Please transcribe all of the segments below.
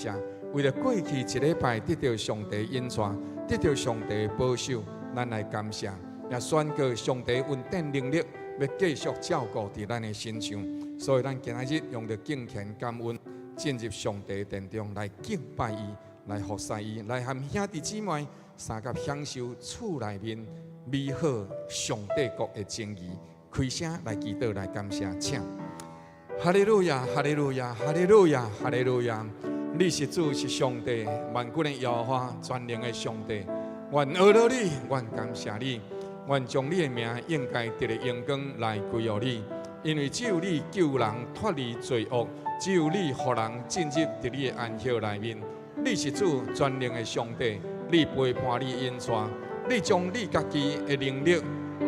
謝，為著過去一禮拜得著上帝引帶，得著上帝保守，咱來感謝，也宣告上帝恩典能力欲繼續照顧佇咱的身上。所以，咱今仔日用著敬虔感恩，進入上帝殿中來敬拜伊，來服侍伊，來和兄弟姊妹相佮享受厝內面美好上帝國的情誼。開聲來祈禱來感謝，請。哈利路亞，哈利路亞，哈利路亞，哈利路亞！你是主，是上帝，萬軍的耶和華，全能的上帝。阮阿羅你，阮感謝你，阮將你的名應該得的榮光來歸予你，因為只有你救人脫離罪惡，只有你予人進入佇你的安息內面。你是主，全能的上帝，你陪伴你引帶，你將你家己的能力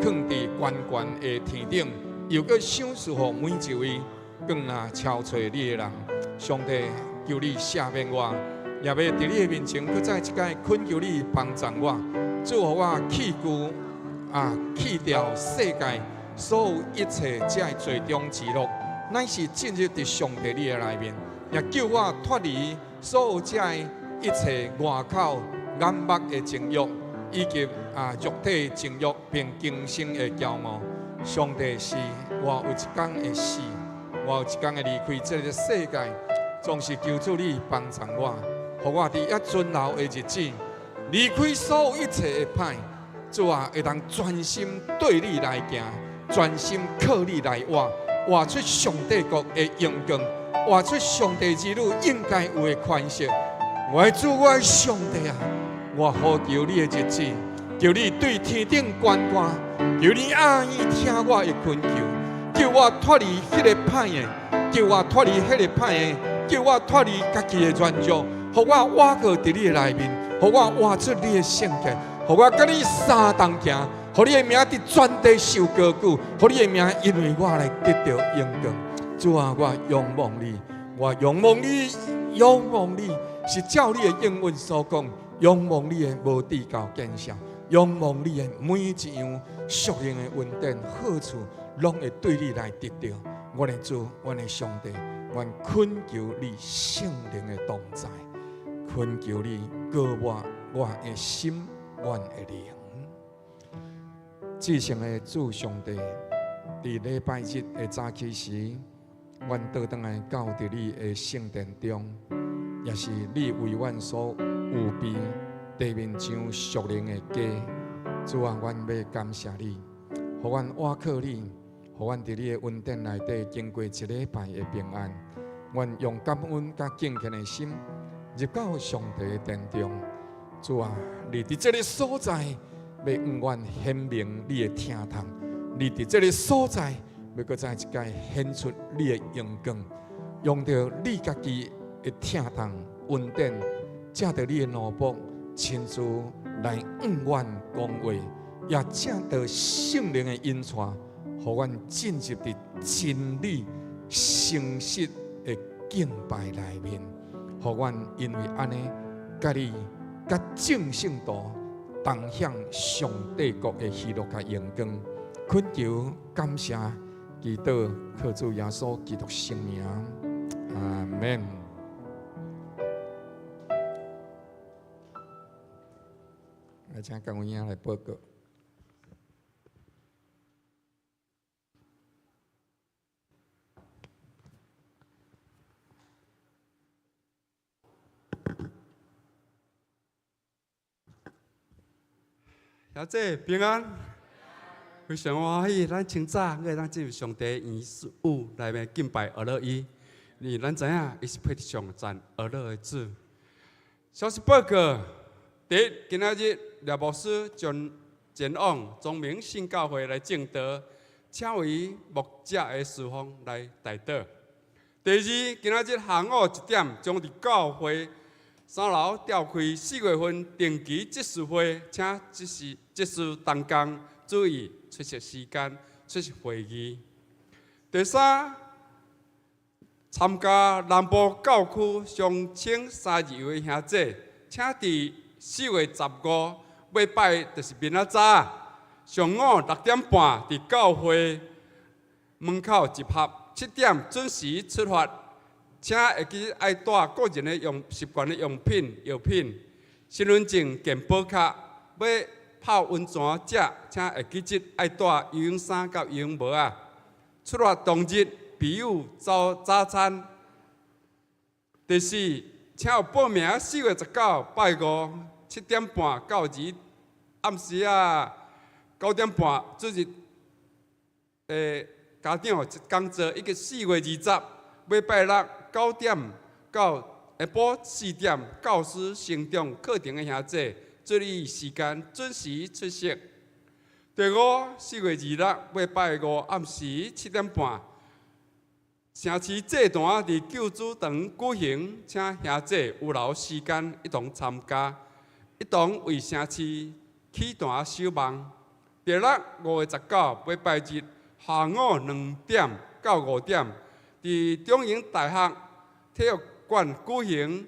囥佇懸懸的天頂，又閣賞賜予每一位轉來朝揣你的人。上帝，求你赦免我，也欲佇你的面前，閣再一擺懇求你幫助我，主予我棄舊啊，棄掉世界所有一切這个罪中之樂，乃是進入佇上帝你的內面，也救我脫離所有這个一切外口眼目的情慾，以及啊肉體情慾並今生的驕傲。上帝是我有一天會死，我有一天會離開這个世界。總是求主你幫助我，予我佇遐存留的日子，離開所有一切的歹，主啊，會當專心對你來行，專心靠你來活，活出上帝國的榮光，活出上帝兒女應該有的款式。我的主，我的上帝啊，我呼求你的日子，求你對天頂觀看，求你阿姨聽我的懇求，救我脫離彼个歹的，救我脫離彼个歹的。救我脫離家己的軟弱，予我活過佇你的內面，予我活出你的聖潔，予我佮你相同行，予你的名佇全地受高舉，予你的名因為我來得著榮光。主啊，我仰望你，我仰望你，仰望你，是照你的應允所講，仰望你的無比較見效，仰望你的每一樣屬靈的恩典好處，攏會對你來得著。我的主，我的上帝。阮懇求你聖靈的同在，懇求你膏抹我的心，阮的靈。至聖的主上帝，佇禮拜日的早起時，阮倒轉來到佇你的聖殿中，也是你為阮所預備地面上屬靈的家。主啊，阮欲感謝你，予阮倚靠你。予阮佇你的恩典內底經過一禮拜的平安，阮用感恩佮敬虔的心入到上帝的殿中。主啊，你佇這个所在欲向阮顯明你的疼痛，你佇這个所在欲閣再一擺顯出你的榮光，用著你家己的疼痛恩典，藉著你的奴僕親自來向阮講話，也藉著聖靈的引帶。予阮進入佇真理誠實的敬拜內面，予阮因為按呢，佮你佮眾聖徒同享上帝國的喜樂佮榮光，懇求感謝祈禱，靠主耶穌基督聖名，阿門。來請江文英來報告。小姐平安，非常歡喜，咱清早閣會當進入上帝園宇內面敬拜阿樂伊，因為咱知影伊是配得上讚阿樂的主。消息報告：第一，今仔日廖牧師將前往中明信教會來證道，請為牧者的事奉來代禱。第二，今仔日下午一點，將佇教會三樓召開四月份定期執事會，請執事執事同工注意出席時間，出席會議。第三，參加南部教區相稱32位兄姐，請佇4月15尾拜，就是明仔早上午6點半，佇教會門口集合，7點準時出發，請會記愛帶個人的用習慣的用品、藥品、身份證、健保卡。欲泡溫泉者，請會記得愛帶游泳衫佮游泳帽仔。出發當日必有早早餐。第四，請予報名4月19拜五7點半到二暗時仔9點半，主日的家長講座，以及4月20禮拜六9點到下晡4點，教師成長課程的兄弟，注意時間準時出席。第五，4月26禮拜五暗時7點半，城市祭壇佇救主堂舉行，請兄弟預留時間一同參加，一同為城市起壇守望。第六，5月19禮拜日下午2點到5點，佇中營大學體育館舉行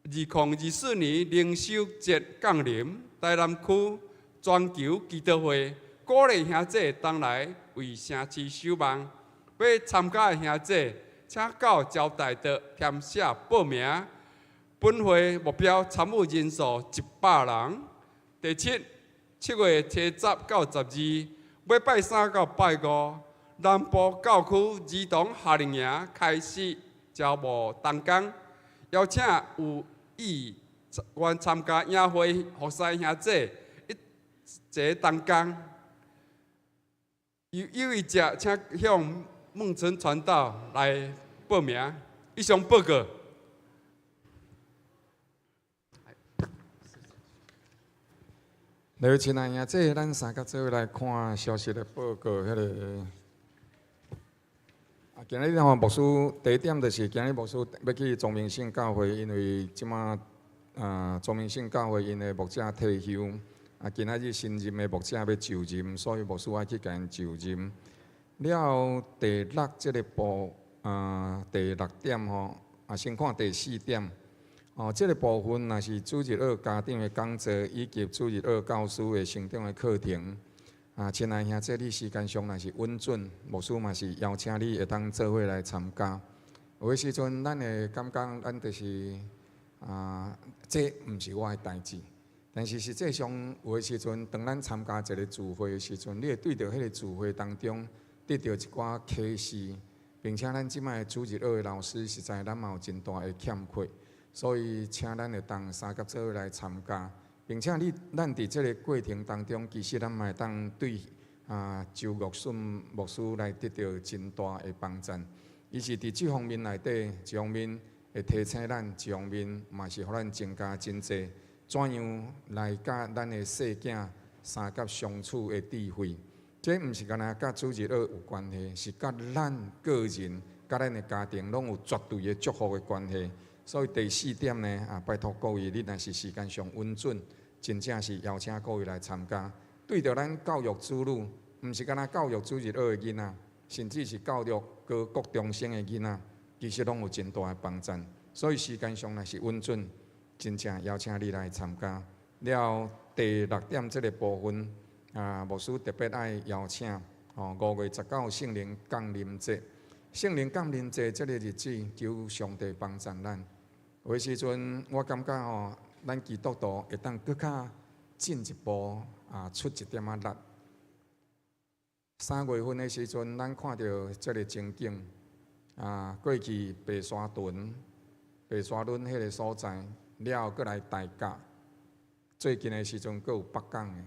2024年靈修節降臨，台南區全球祈禱會，鼓勵兄弟同來為城市守望。欲參加的兄弟，請到招待桌填寫報名。本會目標參與人數100人。第七，7月初10到12，禮拜三到拜五，南部教區兒童夏令營開始招募同工，邀請有意願參加營會服侍兄弟一齊同工。有有意者，請向孟春傳道來報名。以上報告。來，親愛的兄弟，咱三甲做伙來看消息的報告，彼个。啊，今日吼牧師第一點就是今日牧師欲去莊明信教會，因為這馬啊莊明信教會𪜶的牧者退休，啊今仔日新任的牧者欲就任，所以牧師愛去共𪜶就任。了後第六這个部啊第六點吼，啊先看第四點。哦，這个部分若是主日學家長的講座，以及主日學教師的成長的課程。啊，親愛兄弟，你時間上若是允准，牧師嘛是邀請你會當做伙來參加。有的時陣，咱會感覺咱就是啊，這毋是我的代誌。但是實際上，有的時陣，當咱參加一個聚會的時陣，你會對著彼個聚會當中得著一寡啟示，並且咱這擺的主日學的老師，實在咱嘛有真大的欠缺，所以請咱會當相佮做伙來參加。並且你，咱佇這个過程當中，其實咱嘛會當對啊周岳順牧師來得著真大的幫贊。伊是佇這方面內底，一方面會提醒咱，一方面嘛是予咱增加真濟怎樣來佮咱的細囝相佮相處的智慧。這毋是干焦佮主日學有關係，是佮咱個人、佮咱的家庭攏有絕對的祝福的關係。所以第四點呢，啊，拜託各位，你若是時間上允准，真正是邀請各位來參加。對著咱教育子女，毋是干焦教育主日學的囡仔，甚至是教育高國中生的囡仔，其實攏有真大的幫贊。所以時間上若是允准，真正邀請你來參加。了後第六點這个部分，啊，牧師特別愛邀請，哦，5月19聖靈降臨節，聖靈降臨節這个日子，求上帝幫贊咱。有的時陣，我感覺吼，咱基督徒會當閣較進一步啊，出一點仔力。3月份的時陣，咱看著這个情景啊，過去白沙屯、白沙崙彼个所在，了後閣來大甲，最近的時陣閣有北港的，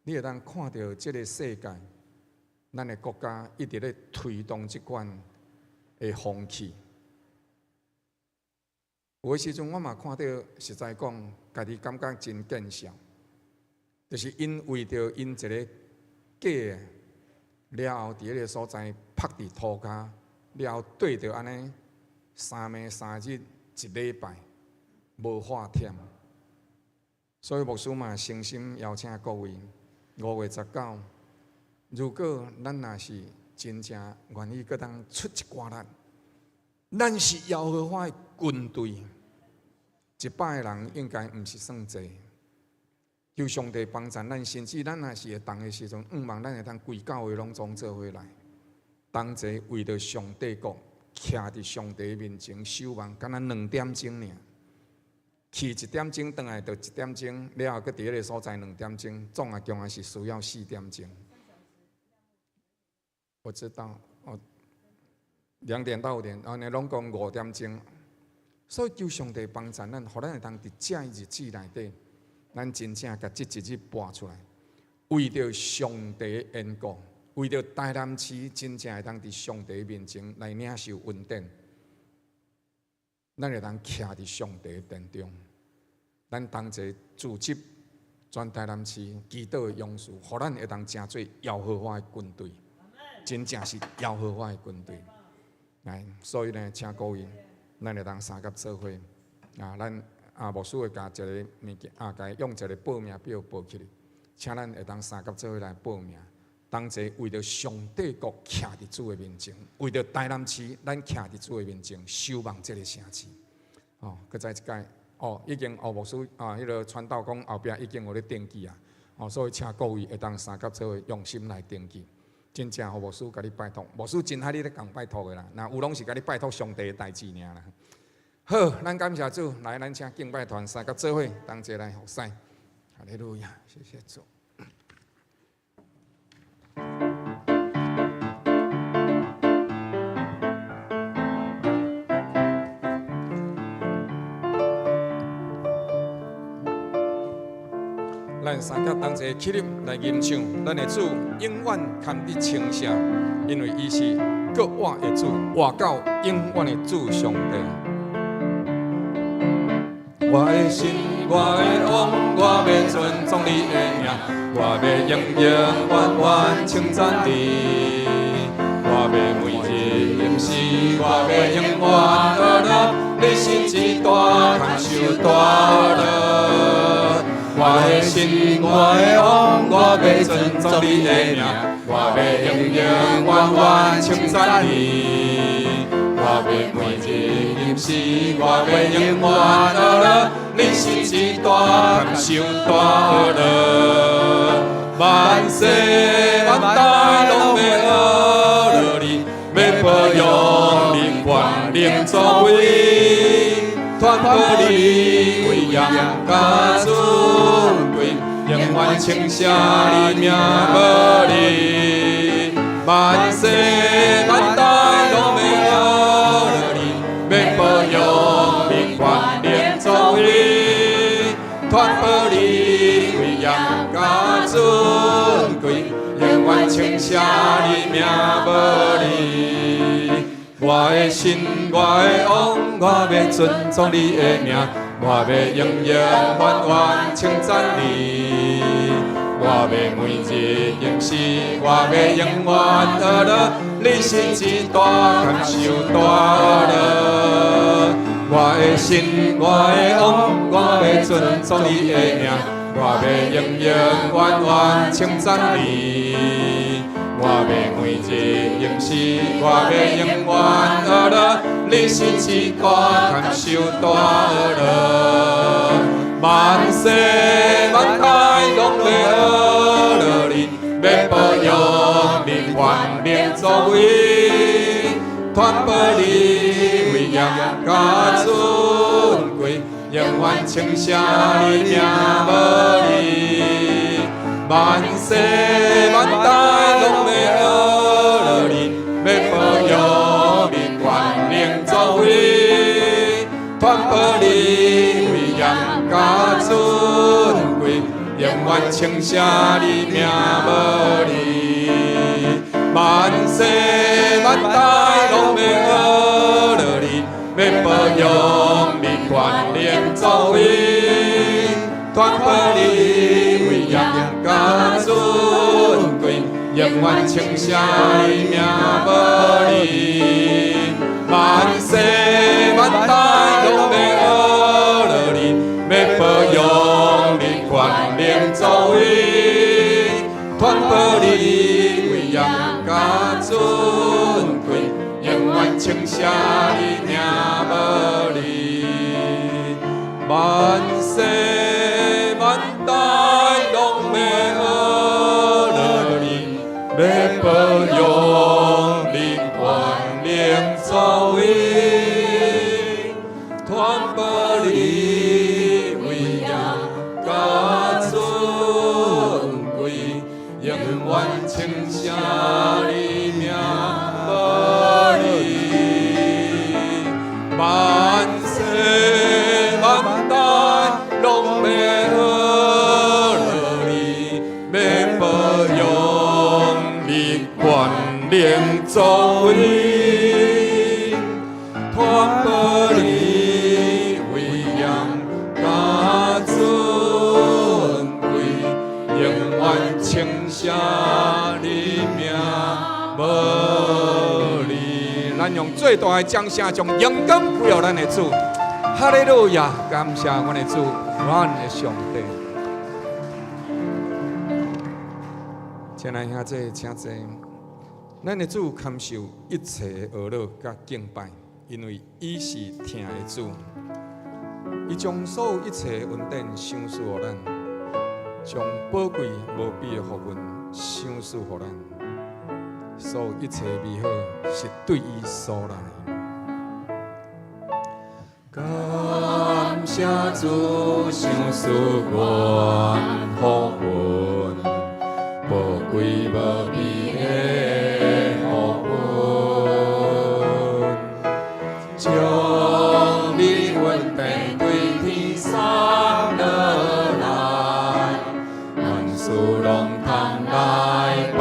你會當看著這个世界，咱的國家一直咧推動這款的風氣。有的時陣，我嘛看著，實在講，家己感覺真見笑，就是𪜶為著𪜶一個假的，了後佇彼个所在曝佇塗跤，了後對著按呢三暝三日一禮拜無喝忝。所以牧師嘛誠心邀請各位，5月19，如果咱若是真正願意閣當出一寡力，咱是耶和華的軍隊，100個人應該毋是算濟。求上帝幫助咱，甚至咱若是會當的時陣，向望咱會當規教會攏總做伙來，同齊為著上帝國徛佇上帝面前守望，敢若兩點鐘爾。去一點鐘，轉來就一點鐘，了後閣佇彼个所在兩點鐘，總啊共還是需要4點鐘。我知道，哦，2點到5點，按呢攏共5點鐘。所以求上帝幫助咱，予咱會當佇這日子內底，咱真正共這一日跋出來，為著上帝的緣故，為著台南市真正會當佇上帝面前來領受恩典，咱會當徛佇上帝的殿中，咱同齊組織全台南市祈禱的勇士，予咱會當成做耶和華的軍隊，真正是耶和華的軍隊。來，所以呢，請各位，咱會當相佮做伙啊！咱啊牧師會共一个物件啊，共用一个報名表報起來，請咱會當相佮做伙來報名，同齊為著上帝國徛佇主的面前，為著台南市，咱徛佇主的面前守望這个城市。哦，閣再一擺，哦，已經哦牧師啊，彼个傳道講後壁已經有咧登記啊，哦，所以請各位會當相佮做伙用心來登記。真正予牧師共你拜託，牧師真愛你咧共拜託的啦。若有攏是共你拜託上帝的代誌爾啦。好，咱感謝主，來，咱請敬拜團相佮做伙同齊來服侍。哈利路亞，謝謝主。咱相佮同齊起立來吟唱，咱的主永遠堪得稱謝，因為伊是閣活的主，活到永遠的主上帝。我的神，我的王，我欲尊頌你的名，我欲永永遠遠稱讚你。我欲每日吟詩，我欲永遠學樂，你是至大，堪受大樂。我的神，我的王，我欲尊頌你的名，我欲永永遠遠稱讚你。我欲每日吟詩，我欲永遠學樂，你是至大，堪受大樂。萬世萬代攏欲學樂你，欲保養你權能作為，傳播你威嚴佮尊貴，永遠稱謝你名無離。萬世萬代攏欲學樂你，欲保養你權能作為，傳播你威嚴佮尊貴，永遠稱謝你名無離。我的神，我的王，我欲尊頌你的名，我欲永永遠遠稱讚你。我欲每日吟詩，我欲永遠學樂，你是至大，堪受大樂。我的神，我的王，我欲尊頌你的名，我欲永永遠遠稱讚你。我欲每日吟詩，我欲永遠學樂，你是至大，堪受大樂。萬世萬代攏欲學樂你，欲保養你權能作為，傳播你威嚴佮尊貴，永遠稱謝你名無離。萬世萬代攏欲學樂你，欲保養你權能作為，傳播你威嚴佮尊貴，永遠稱謝你名無離。萬世萬代攏欲學樂你，欲保養你權能作為，傳播你威嚴佮尊貴，永遠稱謝你名無離。萬世萬代攏欲學樂你，欲保養你權能作為，傳播你威嚴佮尊貴，永遠稱謝你名無離。萬世萬代攏欲學樂你，欲保養你權能作為，咱用最大的掌聲，將榮光歸予咱的主。哈利路亞！感謝阮的主，阮的上帝。親愛兄弟，請坐。咱的主堪受一切的呵咾佮敬拜，因為伊是疼的主。伊將所有一切恩典賞賜予咱，將寶貴無比的福分賞賜予咱。所有一切美好是對伊所來。感謝主賞賜阮福分，寶貴無比的福分，將你恩典對天送落來，萬事攏通來拜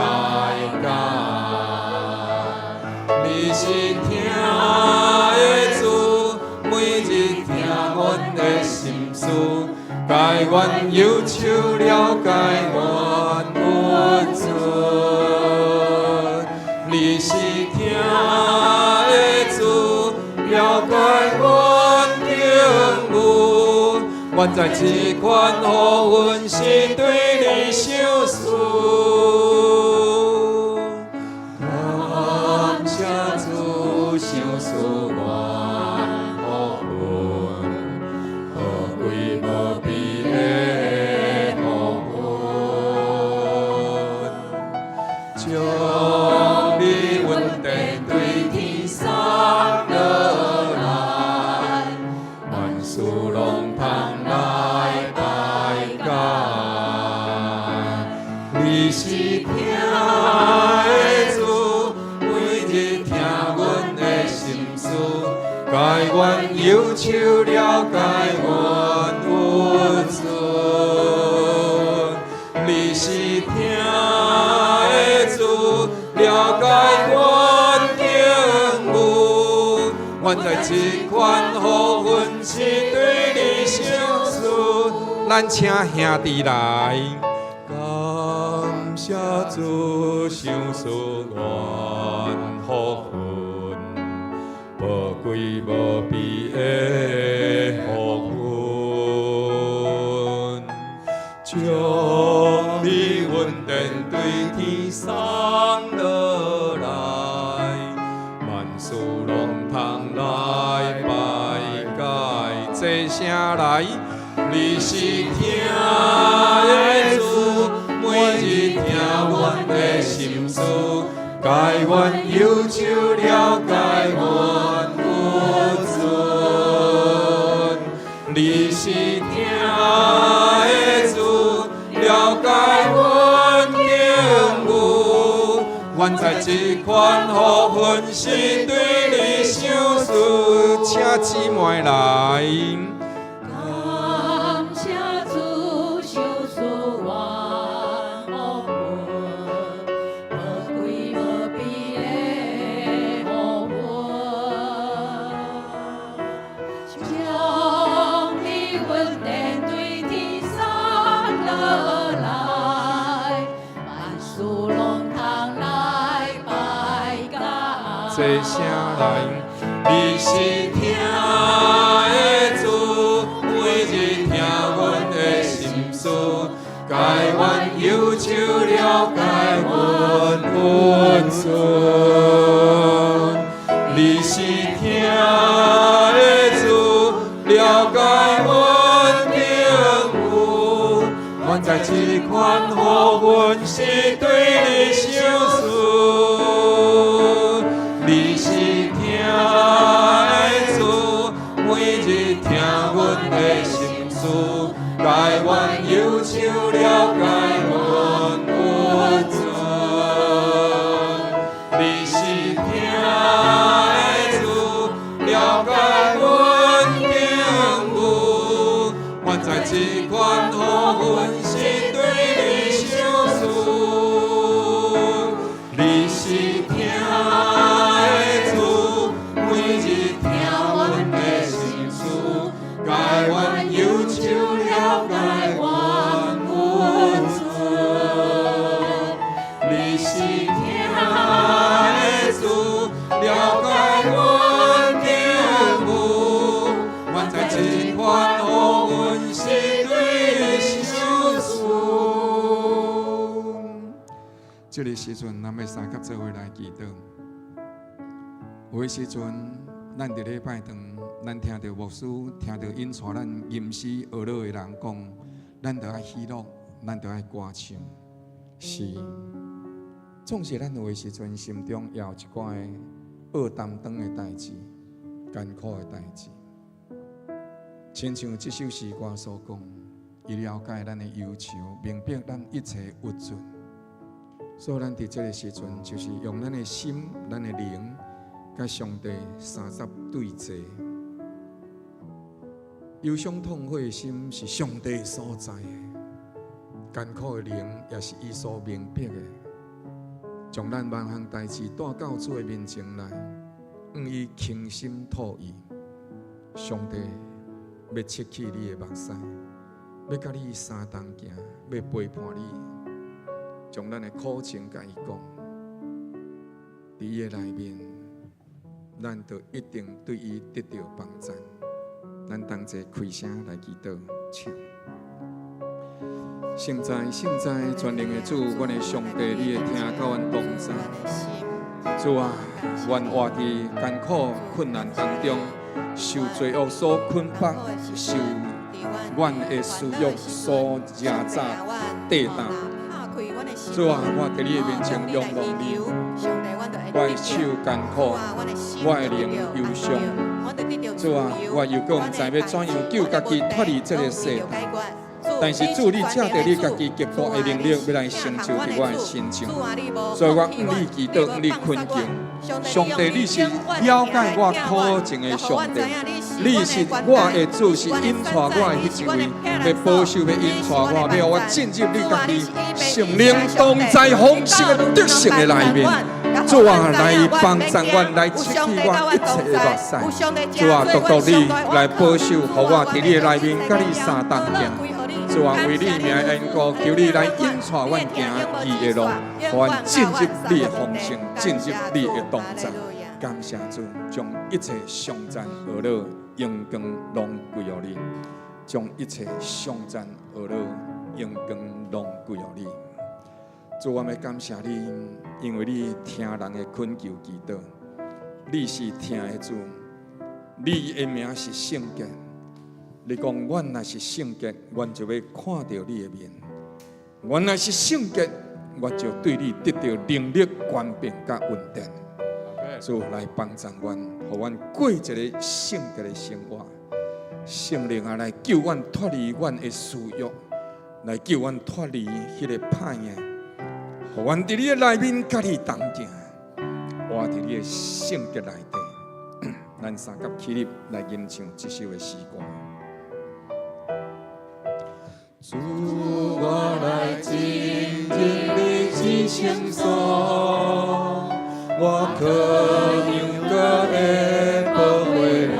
感。你是疼的主，每日聽阮的心事，解阮憂愁，了解阮鬱卒。你是疼的主，了解阮境遇，原知這款福分是對你賞賜。感謝主賞賜阮福分，寶貴無比的福分，將你恩典對天送落來，萬事攏通來拜感。你是疼的主，每日聽阮的心事，解阮憂愁，了解阮鬱卒。你是疼的主，了解阮境遇，原知這款福分是對你賞賜。咱請兄弟來。感謝主賞賜阮福分，寶貴無比的福分，將你恩典對天送落來，萬事攏通來拜感。齊聲來，你是疼的主，每日聽阮的心事，解阮憂愁，了解阮鬱卒。你是疼的主，了解阮境遇，原知這款福分是對你賞賜，請姊妹來。感謝主賞賜阮福分，寶貴無比的福分，將你恩典對天送落來，萬事攏通來拜感。齊聲來，你是疼的主，每日聽阮的心事，解阮憂愁，了解阮鬱卒。你是疼的主，了解阮境遇，原知這款福分是對你賞賜。你是疼的主，每日聽阮的心事，解阮憂愁，了解阮鬱卒。你是疼的主，了解阮境遇，原知這款福分是對你賞賜。你是疼的主，每日聽阮的心事，解阮憂愁，了解阮鬱卒。你是疼的主，了解阮這个時陣，咱欲相佮做伙來祈禱。有的時陣，咱佇禮拜堂，咱聽著牧師，聽著引帶咱吟詩學樂的人講，咱著愛喜樂，咱著愛歌唱。是，總是咱有的時陣，心中也有一寡的惡擔當的代誌，艱苦的代誌。親像這首詩歌所講，伊了解咱的憂愁，明白咱一切鬱卒。所以，咱佇這个時陣，就是用咱的心、咱的靈，佮上帝相佮對齊。憂傷痛悔的心是上帝所知的，艱苦的靈也是伊所明白的。將咱萬項代誌帶到主的面前來，向伊傾心吐意。上帝欲拭去你的目屎，欲佮你相同行，欲陪伴你，將咱的苦情共伊講。佇伊的內面，咱就一定對伊得著幫贊。咱同齊開聲來祈禱，唱。聖哉，聖哉，全能的主，阮的上帝，你會聽佮阮同在。主啊，阮活佇艱苦困難當中，受罪惡所捆綁，受阮的私欲所壓榨、硩擔。主啊，我佇你的面前仰望你，我的手艱苦，我的靈憂傷。主啊，我猶閣毋知欲怎樣救家己脫離這个世代。但是主，你藉著你家己極大的能力，欲來成就佇我的身上，所以我向你祈禱，向你懇求。上帝，你是了解我苦情的上帝，你是我的主，是引帶我的彼一位，欲保守，欲引帶我，欲予我進入你家己聖靈同在豐盛的得勝的內面。主啊，來幫助我，來拭去我一切的目屎。主啊，獨獨你來保守，予我佇你的內面，佮你相同行。主啊，為你名的緣故，求你來引帶阮行義的路，予阮進入你的豐盛，進入你的同在。感謝主，將一切頌讚、學樂、榮光攏歸予你，將一切頌讚、學樂、榮光攏歸予你。主，我欲感謝你，因為你聽人的懇求祈禱，你是疼的主，你的名是聖潔。你講，阮若是聖潔，阮就欲看著你的面；阮若是聖潔，我就對你得著能力、權柄佮恩典。主來幫助阮，予阮過一個聖潔的生活。聖靈啊，來救阮脫離阮的私欲，來救阮脫離彼个歹的，予阮佇你的內面佮你同行，活佇你的聖潔內底。咱相佮起立來吟唱這首的詩歌。主，我來進入你至聖所，我渴仰閣會寶血來，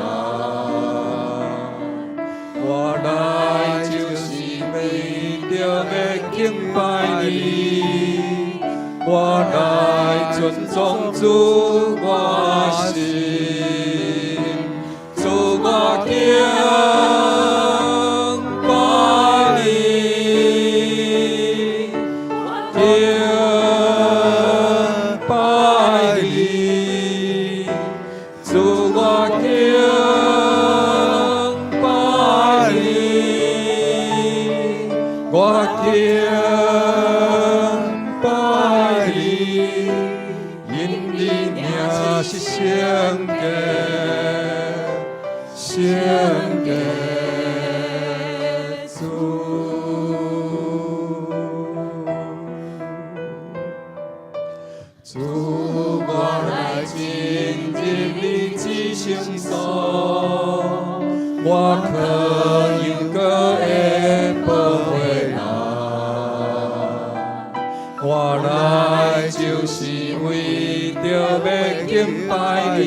我來就是為著欲敬拜你，我來尊崇主我神，主我敬拜你，敬拜你，主我敬拜你，我敬拜你，因你名是聖潔，聖潔主。主，我來進入你至聖所，我渴仰閣會寶血來，我來就是為著欲敬拜你，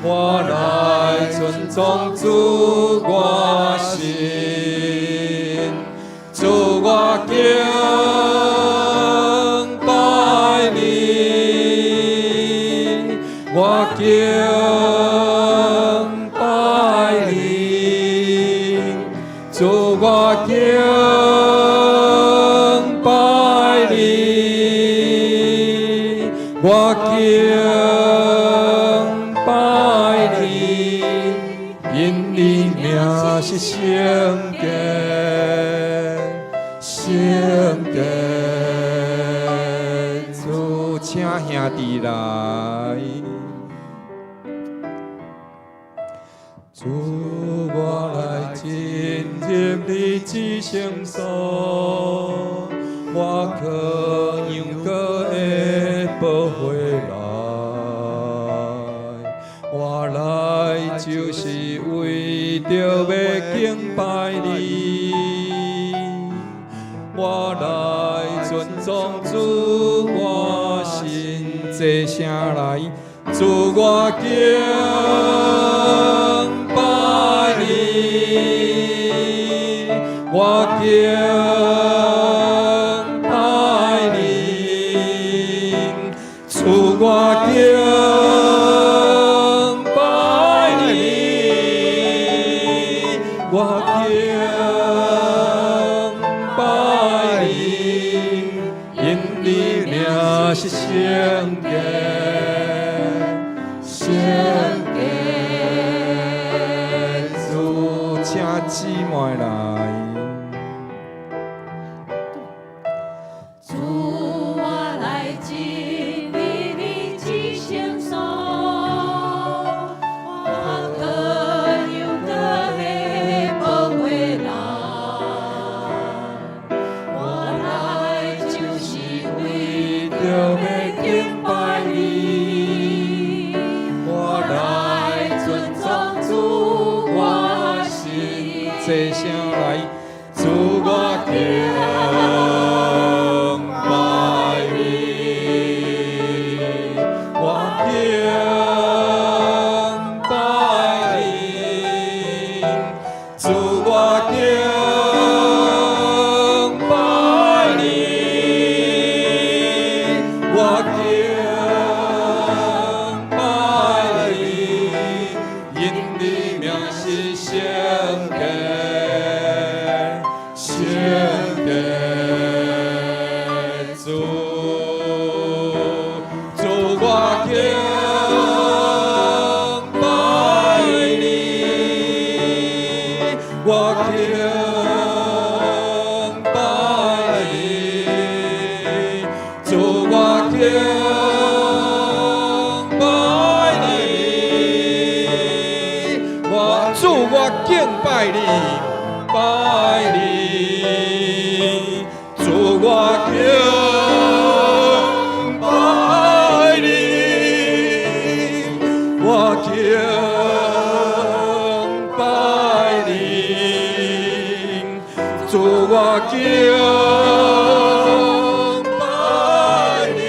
我來尊崇主我神，主我敬拜你，我敬拜你，主我敬拜你，我敬拜你，因你名是聖潔，聖潔。主，請兄弟來。主，我來進入你至聖所，我靠羊羔的寶血來，我來就是為著欲敬拜你，我來尊崇主，我心齊聲來，主我敬拜你，我敬拜你，主我敬拜你，我敬拜你，因你名是聖潔，聖潔。主，請姊妹來。主，我來進入你至聖所，我渴羊羔的寶血來，我來就是為著欲敬拜你，我來尊崇主，我心齊聲來，主我敬拜你，我敬拜你，主我敬拜你，我敬拜你，因你名是聖潔，聖潔。主，主我敬拜你，我敬拜你，主我敬拜你，我主我敬拜你，拜你，主我敬拜你，我敬拜你，主我敬拜你，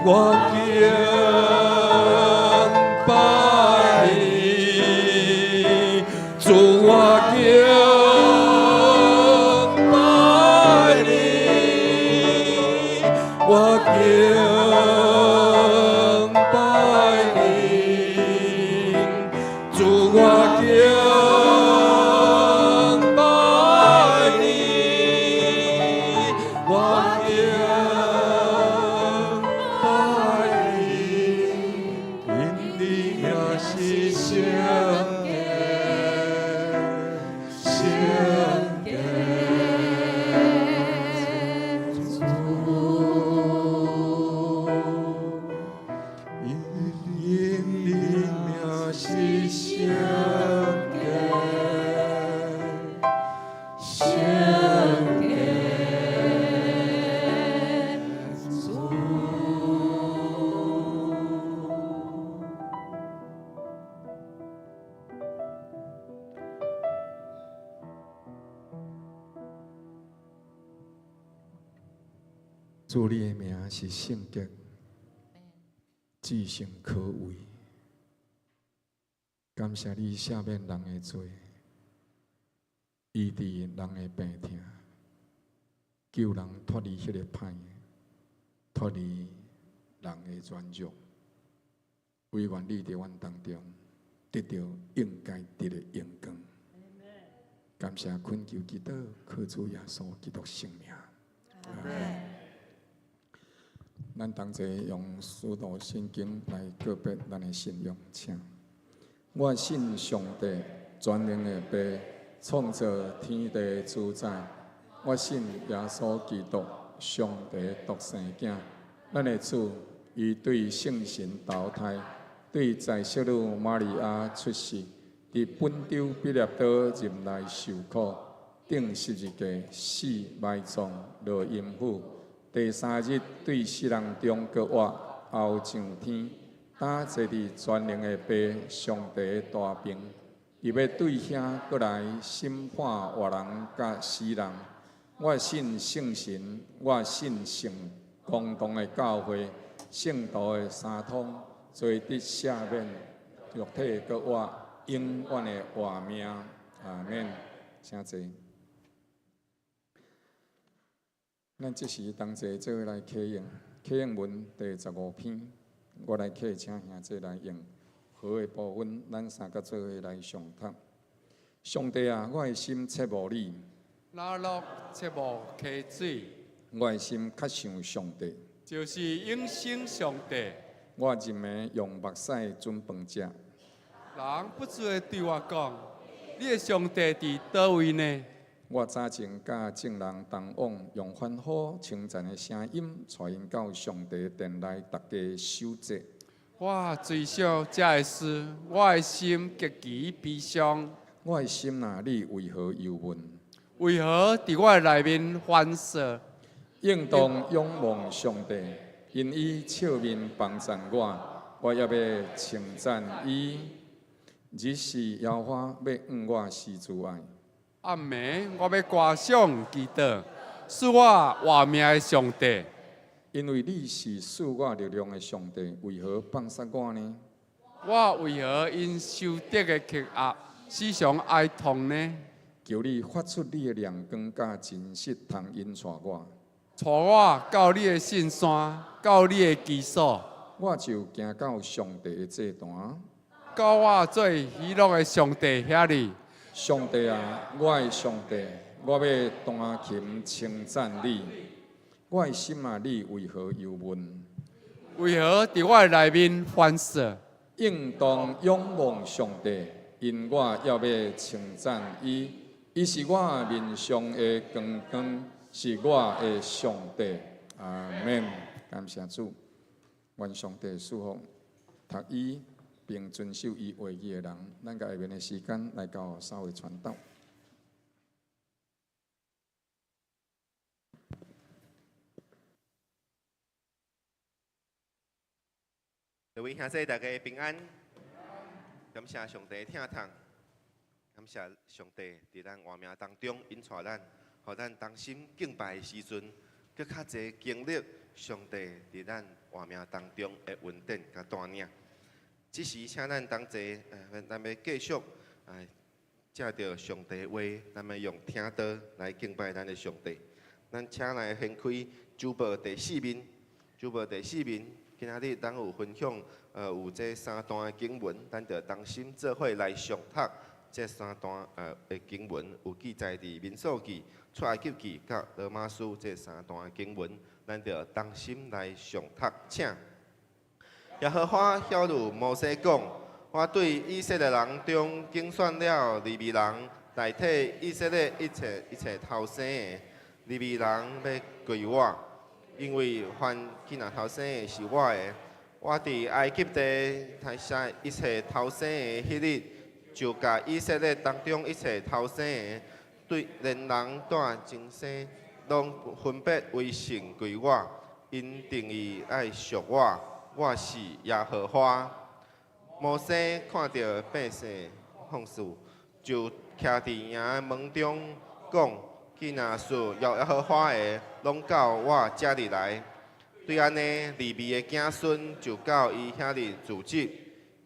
我敬拜你，主我敬拜你，我敬拜你，主我敬拜你，我敬拜你，因你名是聖潔，聖潔。主，因你名是聖潔，聖潔。主。主，你的名是聖潔，至聖可畏。感謝你赦免人的罪，醫治人的病痛，救人脫離彼個歹，脫離人的軟弱。惟願你佇阮當中得著應該得的榮光。感謝懇求祈禱，靠主耶穌基督聖名。阿門。咱同齊用使徒信經來告別咱的信仰，請。我信上帝，全能的父，創造天地主宰。我信耶穌基督，上帝獨生囝，咱的主，伊對聖神投胎，對在聖女瑪利亞出世，佇本丟彼拉多入內受苦，釘十字架，死埋葬，落陰府。第三日對死人中閣活，後上天，擔坐佇全能的父上帝大爿，伊欲對遐閣來審判活人佮死人。我信聖神，我信聖公同的教會，聖徒的相通，罪得赦免，肉體閣活，永遠的活命。阿們。請坐。咱這時同齊做伙來啟應，啟應文第15篇，我來啟請兄弟來用和的部分，咱三個做伙來誦讀。上帝啊，我的心切慕你，若落切慕溪水，我的心較想上帝，就是永生上帝。我入暝用目屎準飯食。人不住的對我講：你的上帝佇佗位呢？我早前佮眾人同往，用歡呼稱讚的聲音，帶𪜶到上帝殿內，逐家守節。我追想這个事，我的心極其悲傷。我的心啊，你為何憂悶？為何佇我的內面煩躁？應當仰望上帝，因伊笑面幫贊我，我猶欲稱讚伊。日是耶和華欲向我施慈愛。暗暝我欲歌頌祈禱，賜我活命的上帝。因為你是賜我力量的上帝，為何放殺我呢？我為何因受敵的欺壓，時常哀痛呢？求你發出你的亮光，佮真實通引帶我，帶我到你的聖山，到你的居所。我就行到上帝的祭壇，到我最喜樂的上帝遐裡。上帝啊，我的上帝，我欲彈琴稱讚你。我的心啊，你為何憂悶？為何佇我的內面煩躁？應當仰望上帝，因我猶欲稱讚伊。伊是我面上的光光，是我的上帝。阿們。感謝主，願上帝賜福，讀伊並遵守伊話語的人。咱共下面的時間來交予三位傳道。各位兄弟，大家平安。感謝上帝疼痛，感謝上帝佇咱活命當中引帶咱，予咱同心敬拜的時陣，閣較濟經歷上帝佇咱活命當中的恩典佮帶領。這時，請咱同齊，咱欲繼續，藉著上帝話，咱欲用聽道來敬拜咱的上帝。咱請來掀開周報第四面，周報第四面，今仔日咱有分享，有這三段的經文，咱就同心做伙來誦讀這三段的經文，有記載佇民數記、出埃及記佮羅馬書這三段的經文，咱就同心來誦讀，請。耶和華曉諭摩西講：我對以色列人中揀選了利未人，代替以色列一切一切頭生的。利未人欲歸我，因為凡囡仔頭生的是我的。我佇埃及地殺死一切頭生的彼日，就共以色列當中一切頭生的，對連人帶精牲，攏分別為聖歸我。𪜶定意愛屬我，我是耶和華。摩西看著百姓放肆，就徛佇營門中講：既若屬耶和華的，攏到我遮裡來。對按呢，利未的子孫就到伊遐裡聚集。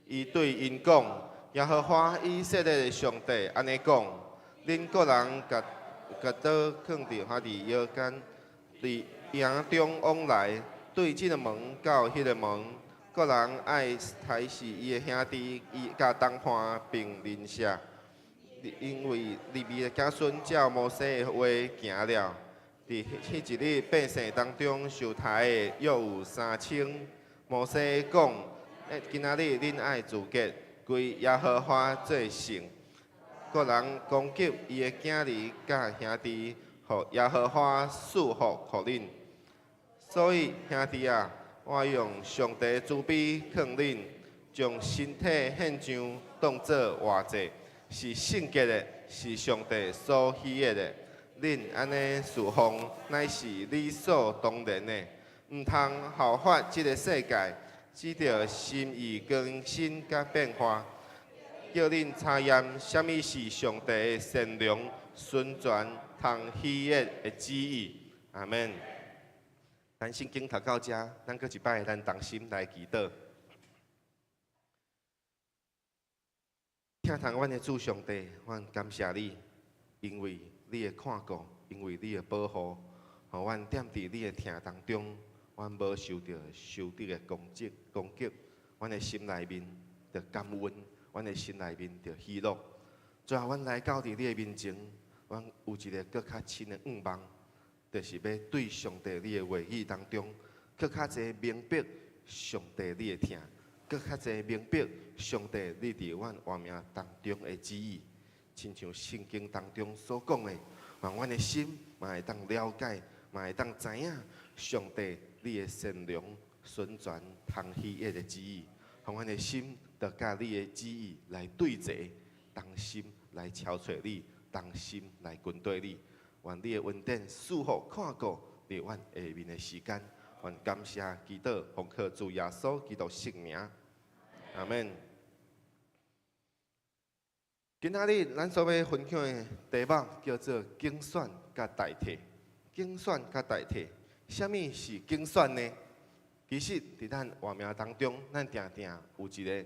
伊對𪜶講：耶和華以色列的上帝按呢講：恁各人共共刀囥佇遐佇腰間，佇營中往來，對這个門到彼个門，各人愛刣死伊的兄弟，伊佮同伴並鄰舍。因為利未的子孫照摩西的話行了，佇彼一日百姓當中受刣的約有3000。摩西講：今仔日恁愛自潔，歸耶和華做聖。各人供給伊的囝兒佮兄弟，予耶和華賜福予恁。所以兄弟啊，我用上帝慈悲勸恁，將身體獻上，當做活祭，是聖潔的，是上帝所喜悅的。恁按呢事奉，乃是理所當然的。毋通效法這个世界，只著心意更新佮變化，叫恁查驗啥物是上帝的善良、純全、通喜悅的旨意。阿門。咱聖經讀到這，咱閣一擺，咱同心來祈禱。疼痛阮的主上帝，阮感謝你，因為你的看顧，因為你的保護，予阮踮佇你的疼當中。阮無受著仇敵的攻擊，攻擊，阮的心內面著感恩，阮的心內面著喜樂。最後，阮來到佇你的面前，阮有一个閣較深的願望，就是欲對上帝你的話語當中，閣較濟明白上帝你的疼，閣較濟明白上帝你佇阮活命當中的旨意，親像聖經當中所講的，讓阮的心嘛會當了解，嘛會當知影上帝你的善良、純全、通喜悅的旨意，予阮的心著佮你的旨意來對齊，同心來朝揣你，同心來跟隨你。願你的恩典賜福看顧佇阮下面的時間，願感謝祈禱，奉靠主耶穌基督聖名，阿門。今仔日咱所欲分享的題目叫做揀選佮代替，揀選佮代替。啥物是揀選呢？其實，佇咱活命當中，咱定定有一个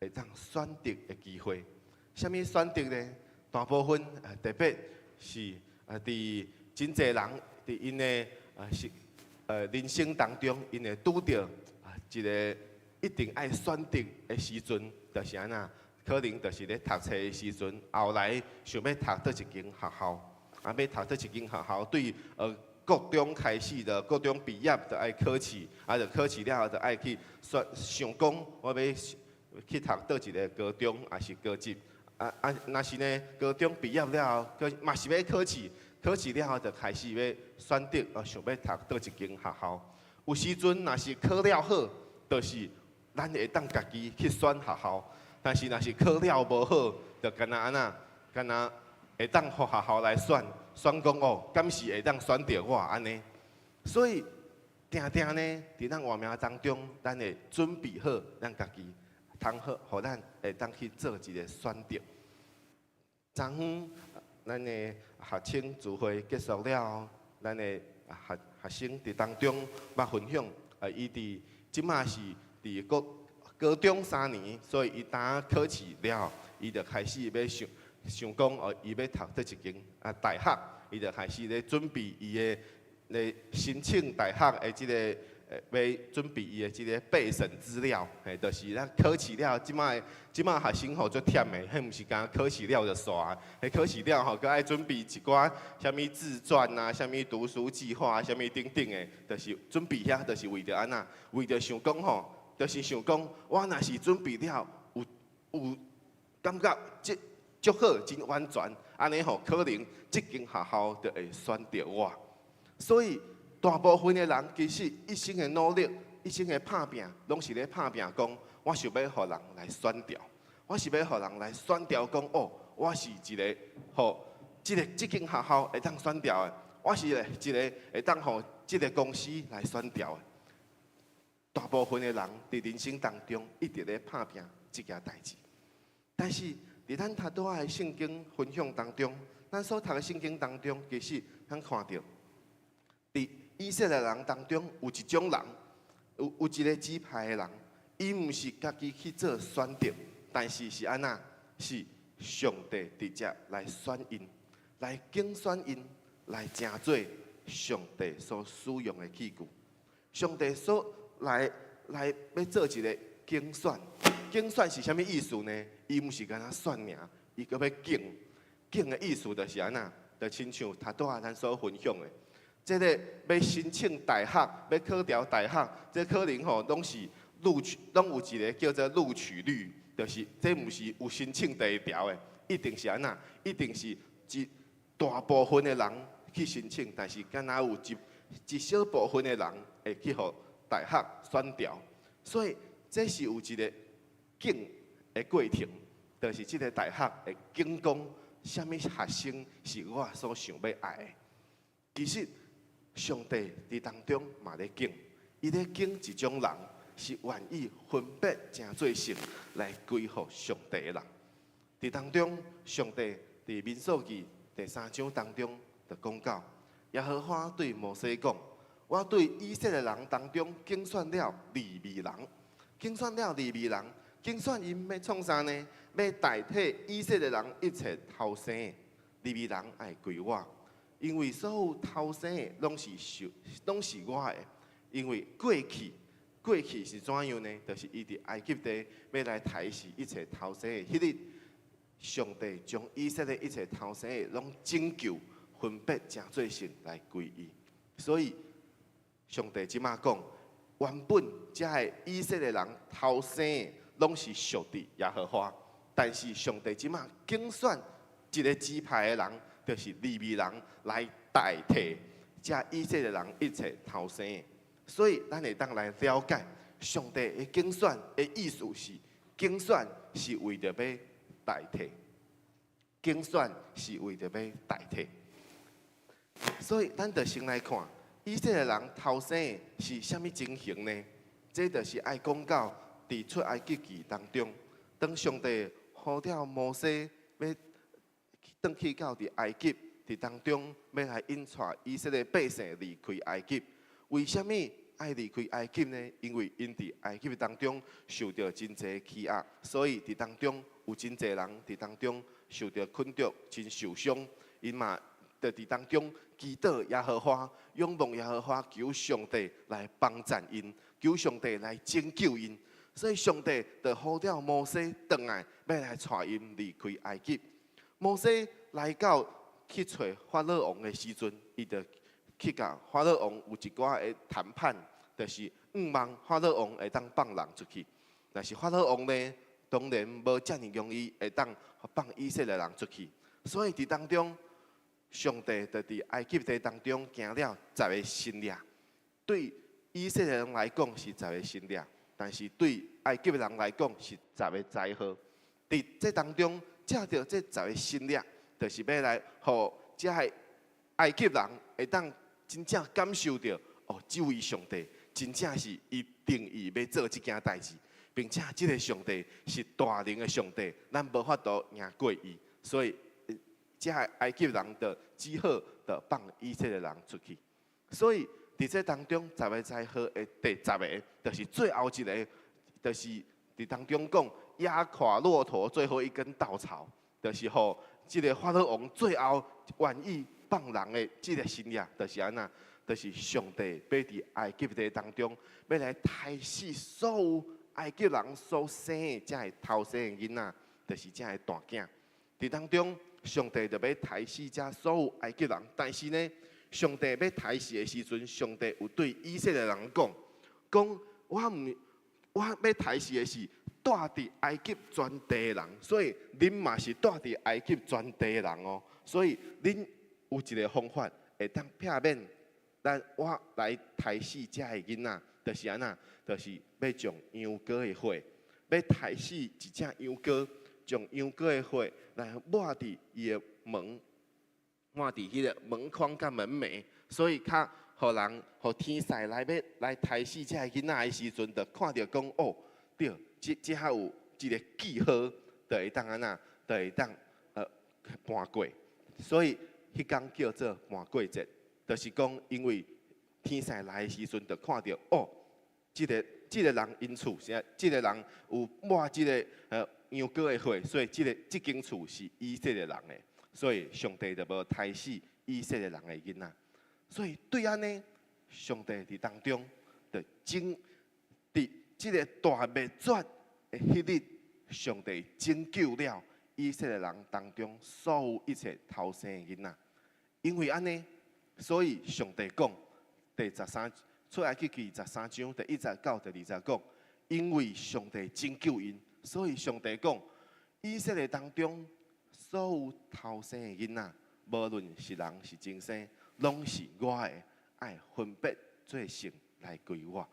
會當選擇的機會。啥物選擇呢？大部分特別是佇真濟人佇𪜶的是人生當中，𪜶會拄著一个一定愛選擇的時陣，就是按怎？可能就是咧讀冊的時陣，後來想欲讀佗一間學校，欲讀佗一間學校，對國中開始著國中畢業就愛考試，著考試了後就愛去選，想講我欲去讀佗一个高中，抑是高職。若是呢，高中畢業了後，閣嘛是欲考試，考試了後就開始欲選擇，想欲讀佗一間學校。有時陣若是考了好，就是咱會當家己去選學校；但是若是考了無好，就敢若按怎，敢若會當予學校來選。選講哦，敢是會當選著我按呢？所以定定呢，佇咱活命當中，咱會準備好咱家己，通好，予咱會當去做一个選擇。昨昏咱的學生聚會結束了後，咱的學學生佇當中捌分享，伊佇這馬是佇國高中三年，所以伊當考試了，伊就開始欲想。想講哦，伊欲讀佗一間大學，伊就開始咧準備伊的咧申請大學的這个，欲準備伊的這个備審資料，嘿，就是咱考試了，這馬這馬學生吼足忝的，彼毋是干焦考試了就煞，彼考試了吼，閣愛準備一寡啥物自傳啊，啥物讀書計劃，啥物等等的，就是準備遐，就是為著按怎？為著想講吼，就是想講，我若是準備了有有感覺這。足好，真完全，按呢吼，可能這間學校就會選著我。所以大部分的人其實一生的努力，一生的拍拚，攏是咧拍拚講，我想欲予人來選著，我是欲予人來選著講，哦，我是一个予這个這間學校會當選著的，我是一个會當予這个公司來選著的。大部分的人佇人生當中一直咧拍拚這件代誌，但是，佇咱頭拄仔的聖經分享當中，咱所讀的聖經當中，其實咱看著，佇以色列人當中有一種人，有有一个支派的人，伊毋是家己去做選擇，但是是按怎？是上帝直接來選𪜶，來揀選𪜶，來成做上帝所使用的器具。上帝所來來欲做一个揀選，揀選是啥物意思呢？伊毋是干焦選爾，伊閣欲揀。揀的意思就是按怎？就親像頭拄仔咱所分享的，這个欲申請大學，欲考著大學，這可能吼攏是錄取，攏有一個叫做錄取率，就是這毋是有申請就會著的，一定是按怎？一定是一大部分的人去申請，但是敢若有一一小部分的人會去予大學選著，所以這是有一個揀的過程，就是這个大學會揀講，啥物學生是我所想欲愛的。其實上帝佇當中嘛咧揀，伊咧揀一種人是願意分別成做聖來歸予上帝的人。佇當中，上帝佇民數記第三章當中就講到，耶和華對摩西講：我對以色列人當中揀選了利未人，揀選了利未人，揀選𪜶欲創啥呢？欲代替以色列人一切頭生的，利未人愛歸我，因為所有頭生的攏是屬，攏是我的。因為過去，過去是怎樣呢？就是伊佇埃及地欲來刣死一切頭生的彼日，上帝將以色列一切頭生的攏拯救，分別成做聖來歸伊。所以上帝這馬講，原本這个以色列人頭生的攏是屬佇耶和華，但是上帝這馬揀選一个支派的人，就是利未人來代替這以色列人一切頭生的。所以咱會當來了解上帝的揀選的意思是，揀選是為著欲代替，揀選是為著欲代替。所以咱就先來看以色列人頭生的是啥物情形呢？這就是愛講到佇出埃及記當中，當上帝呼召摩西欲轉去到佇埃及，佇當中欲來引帶以色列百姓離開埃及。為啥物愛離開埃及呢？因為𪜶佇埃及當中受著真濟欺壓，所以佇當中有真濟人佇當中受著捆綁，真受傷。𪜶嘛就佇當中祈禱耶和華，仰望耶和華，求上帝來幫贊𪜶，求上帝來拯救𪜶。所以上帝就呼召摩西轉來，欲來帶𪜶離開埃及。摩西來到去揣法老王的時陣，伊就去共法老王有一寡的談判，就是向望法老王會當放人出去。但是法老王呢，當然無遮爾容易會當放以色列人出去。所以佇當中，上帝就佇埃及地當中行了十个神跡，對以色列人來講是十个神跡，但是對埃及人來講是十个災禍。佇這當中，藉著這十个神跡，就是欲來予這个埃及人會當真正感受著，哦，這位上帝真正是伊定意欲做這件代誌，並且這个上帝是大能的上帝，咱無法度贏過伊，所以這个埃及人就只好就放以色列人出去。所以佇這當中，十个災禍的第十个，就是最後一个，就是佇當中講壓垮駱駝最後一根稻草，就是予這个法老王最後願意放人的這个神跡，就是按怎，就是上帝欲佇埃及地當中，欲來刣死所有埃及人所生的這个頭生的囡仔，就是這个大囝。佇當中，上帝就欲刣死這所有埃及人，但是呢，上帝欲刣死的時陣，上帝有對以色列人講，講我毋，我欲刣死的是住佇埃及全地的人，所以恁嘛是住佇埃及全地的人哦，所以恁有一个方法會當避免咱我來刣死這个囡仔，就是按怎，就是欲將羊羔的血，欲刣死一隻羊羔，將羊羔的血來抹佇伊的門，抹佇彼个門框佮門楣，所以較予人予天使來欲來刣死這个囡仔的時陣，就看著講哦，對，這這下有一个記號，就會當按怎，就會當瞞過，所以彼工叫做瞞過節，就是講因為天使來的時陣，就看著哦，這个這个人𪜶厝，啥，這个人有抹這个羊羔的血，所以這个這間厝是以色列人的，所以上帝就無刣死以色列人的囡仔。所以對按呢，上帝佇當中就拯佇這个大滅絕的彼日，上帝拯救了以色列人當中所有一切頭生的囡仔。因為按呢，所以上帝講第十三出埃及記十三章第一節到第二節講，因為上帝拯救𪜶，所以上帝講以色列當中所有頭生的囡仔，無論是人是牲畜，攏是我的，愛分別做聖來歸我，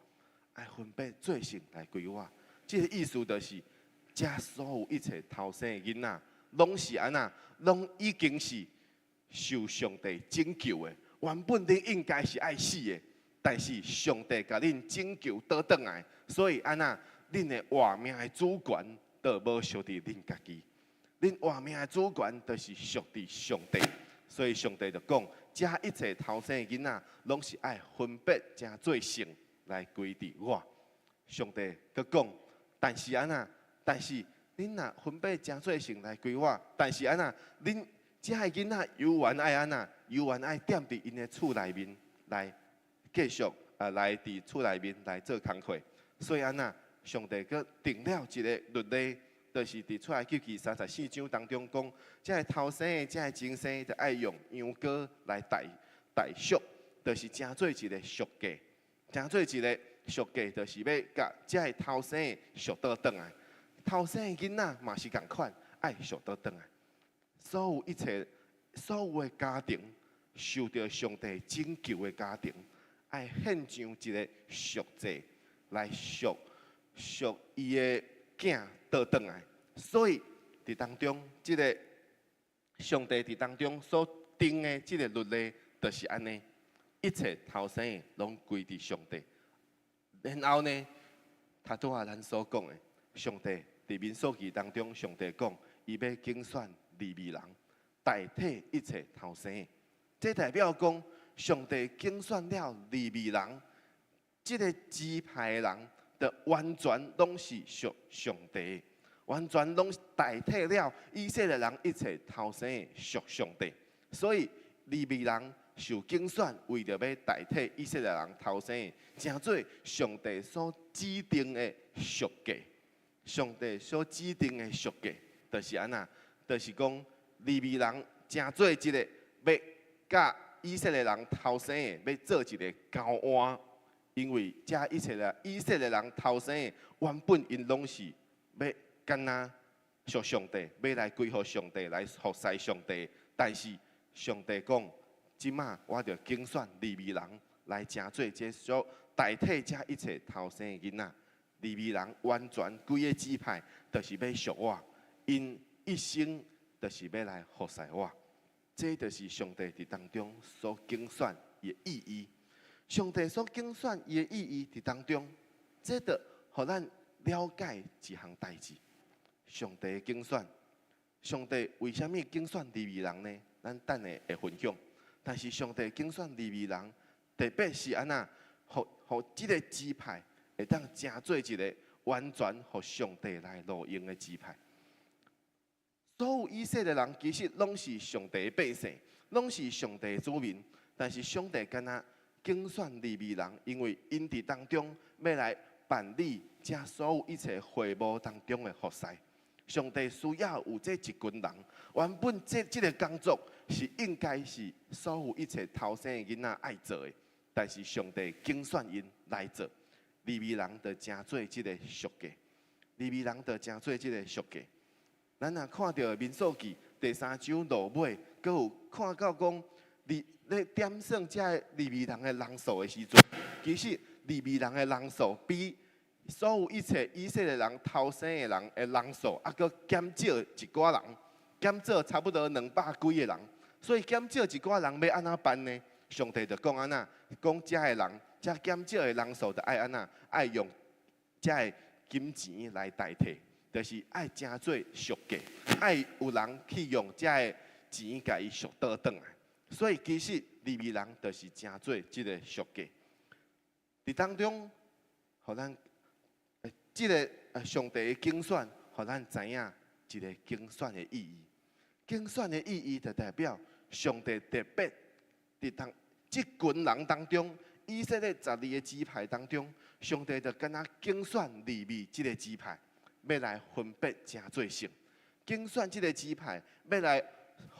愛分別做聖來歸我。這個意思就是，這所有一切頭生的囡仔，攏是按怎，攏已經是受上帝拯救的。原本恁應該是愛死的，但是上帝共恁拯救倒轉來，所以按怎，恁的活命的主權就無屬佇恁家己，恁活命的主權就是屬佇上帝。所以上帝就講，這一切頭生的囡仔，攏是愛分別成做聖來歸佇我。上帝閣講，但是按怎？但是恁若分別成做聖來歸我，但是按怎？恁這个囡仔猶原愛按怎？猶原愛踮佇𪜶的厝內面來繼續啊，來佇厝內面來做工課。所以按怎？上帝閣定了一個律例，就是佇出埃及記三十四章當中講，這个頭生的、這个牲畜，就愛用羊羔來代代贖，就是成做一個贖價，成做一個贖價，就是欲共這个頭生的贖倒轉來。頭生的囡仔嘛是仝款，愛贖倒轉來。所有一切，所有的家庭受著上帝拯救的家庭，愛獻上一個贖祭來贖贖伊的囝倒轉來。所以佇當中，這个上帝佇當中所定的這个律例，就是按呢，一切頭生的攏歸佇上帝。然後呢，頭拄仔咱所講的，上帝佇民數記當中，上帝講，伊欲揀選利未人代替一切頭生的，這代表講，上帝揀選了利未人，這个支派的人，就完全攏是屬上帝，完全攏代替了以色列人一切頭生的屬上帝。所以利未人受揀選，為著欲代替以色列人頭生的，成做上帝所指定的贖價。上帝所指定的贖價，就是按怎？就是講利未人成做一个欲佮以色列人頭生的，欲做一个交換。因為這一切的以色列人頭生的，原本𪜶攏是欲敢若屬上帝，欲來歸予上帝，來服侍上帝。但是上帝講，這馬我著揀選利未人來成做這所代替這一切頭生的囡仔。利未人完全規个支派，就是欲屬我，𪜶一生就是欲來服侍我。這就是上帝佇當中所揀選的意義。上帝所揀選伊的意義佇當中，這就予咱了解一項代誌。上帝的揀選，上帝為啥物揀選利未人呢？咱等下會分享。但是上帝揀選利未人，特別是按怎，予予這个支派會當成做一个完全予上帝來路用的支派。所有以色列人其實攏是上帝的百姓，攏是上帝的子民。但是上帝敢若揀選利未人，因為𪜶佇當中欲來辦理這所有一切會幕當中的服侍。上帝需要有這一群人，原本這這个工作是應該是所有一切頭生的囡仔愛做的，但是上帝揀選𪜶來做，利未人就成做這個贖價，利未人就成做這個贖價。咱若看著民數記第三章落尾，閣有看到講，你咧點算這个利未人的人數的時陣，其實利未人的人數比所有一切以色列人頭生的人的人數，猶閣減少一寡人，減少差不多兩百幾個人。所以減少一寡人欲按怎辦呢？上帝就講按怎，講這个人，這減少的人數就愛按怎，愛用這个金錢來代替，就是愛成做贖價，愛有人去用這个錢共伊贖倒轉來。所以其實利未人就是成做這個贖價。佇當中，予咱這个上帝的揀選，予咱知影一个揀選的意義。揀選的意義就代表上帝特別佇當這群人當中，以色列十二个支派當中，上帝就敢若揀選利未這个支派，欲來分別成做聖。揀選這个支派，欲來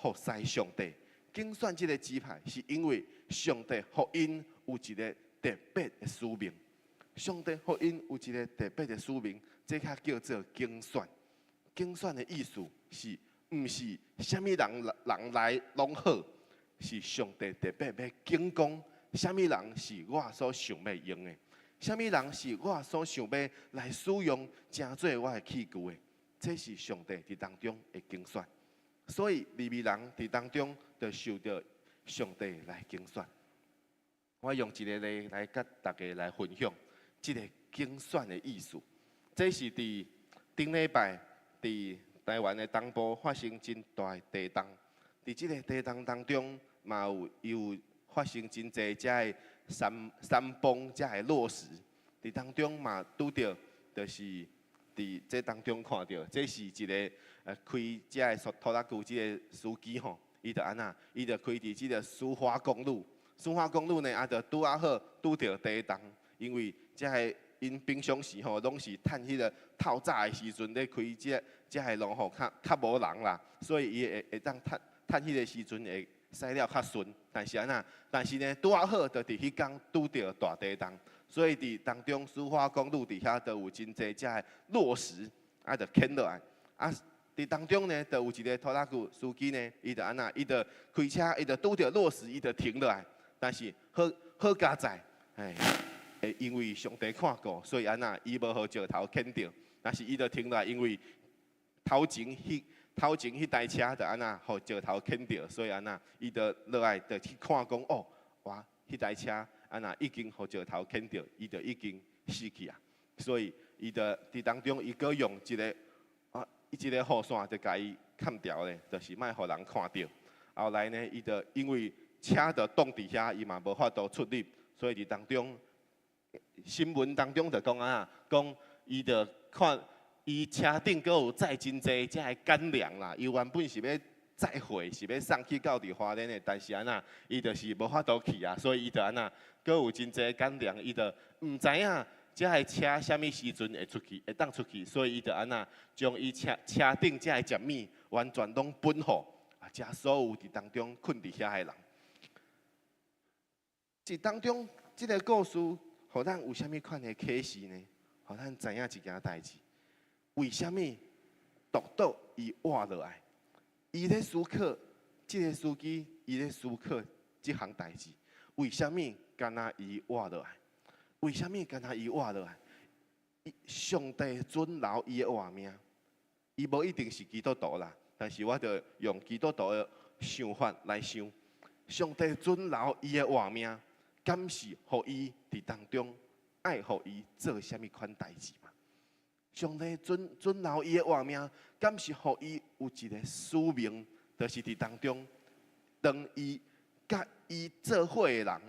服侍上帝。揀選這个支派，是因為上帝予𪜶有一个特別的使命。上帝予𪜶有一个特別的使命，這較叫做揀選。揀選的意思是，毋是啥物人人來攏好，是上帝特別欲揀講，啥物人是我所想欲用的，啥物人是我所想欲來使用，成做我的器具的。這是上帝佇當中的揀選。所以利未人佇當中就受著上帝來揀選。我用一个例來佮大家來分享這个揀選的意思。這是佇頂禮拜佇台灣的東部發生真大的地動。佇這个地動當中，嘛有有發生真濟遮的山山崩，遮的落石。佇當中嘛拄著，就是佇這當中看著，這是一个開遮的拖拉機這个司機吼，伊就按怎？伊就開佇這个蘇花公路，蘇花公路呢，啊，就拄仔好拄著地動，因為遮个𪜶平常時吼，攏是趁彼个透早的時陣咧開這遮个路吼，較較無人啦，所以伊會會當趁趁彼个時陣會駛了較順。但是按怎？但是呢，拄仔好就佇彼工拄著大地動，所以佇當中蘇花公路佇遐就有真濟遮个落石，啊，就牽落來。啊，佇當中呢，就有一个拖拉機司機呢，伊就按怎？伊就開車，伊就拄著落石，伊就停落來。但是好好佳哉，哎，因為上帝看顧，所以按怎？伊無予石頭牽著，但是伊就停落來，因為頭前彼頭前彼台車就按怎？予石頭牽著，所以按怎？伊就落來就去看講，哦，哇，彼台車按怎已經予石頭牽著，伊就已經死去啊。所以伊就佇當中，伊閣用一个啊，一個雨傘就共伊崁牢咧，就是莫予人看著。後來呢，伊就因為車就擋佇遐，伊嘛無法度出入，所以佇當中新聞當中就講啊，講伊就看伊車頂閣有載真濟遮个乾糧啦，伊原本是欲載貨，是欲送去到佇花蓮的，但是按怎，伊就是無法度去啊，所以伊就按怎，閣有真濟乾糧，伊就毋知影遮个車啥物時陣會出去，會當出去，所以伊就按怎，將伊車車頂遮个食物完全攏分予啊，遮所有佇當中困佇遐的人。這當中，這个故事，予咱有啥物款的啟示呢？予咱知影一件代誌。為啥物獨獨伊活落來？伊咧思考，這个司機伊咧思考這項代誌。為啥物干焦伊活落來？為啥物干焦伊活落來？上帝准留伊的活命，伊無一定是基督徒啦，但是我就用基督徒的想法來想，上帝准留伊的活命，敢是予伊佇當中愛予伊做啥物款代誌嘛？上帝准准留伊的活命，敢是予伊有一个使命，就是佇當中，當伊佮伊做伙的人，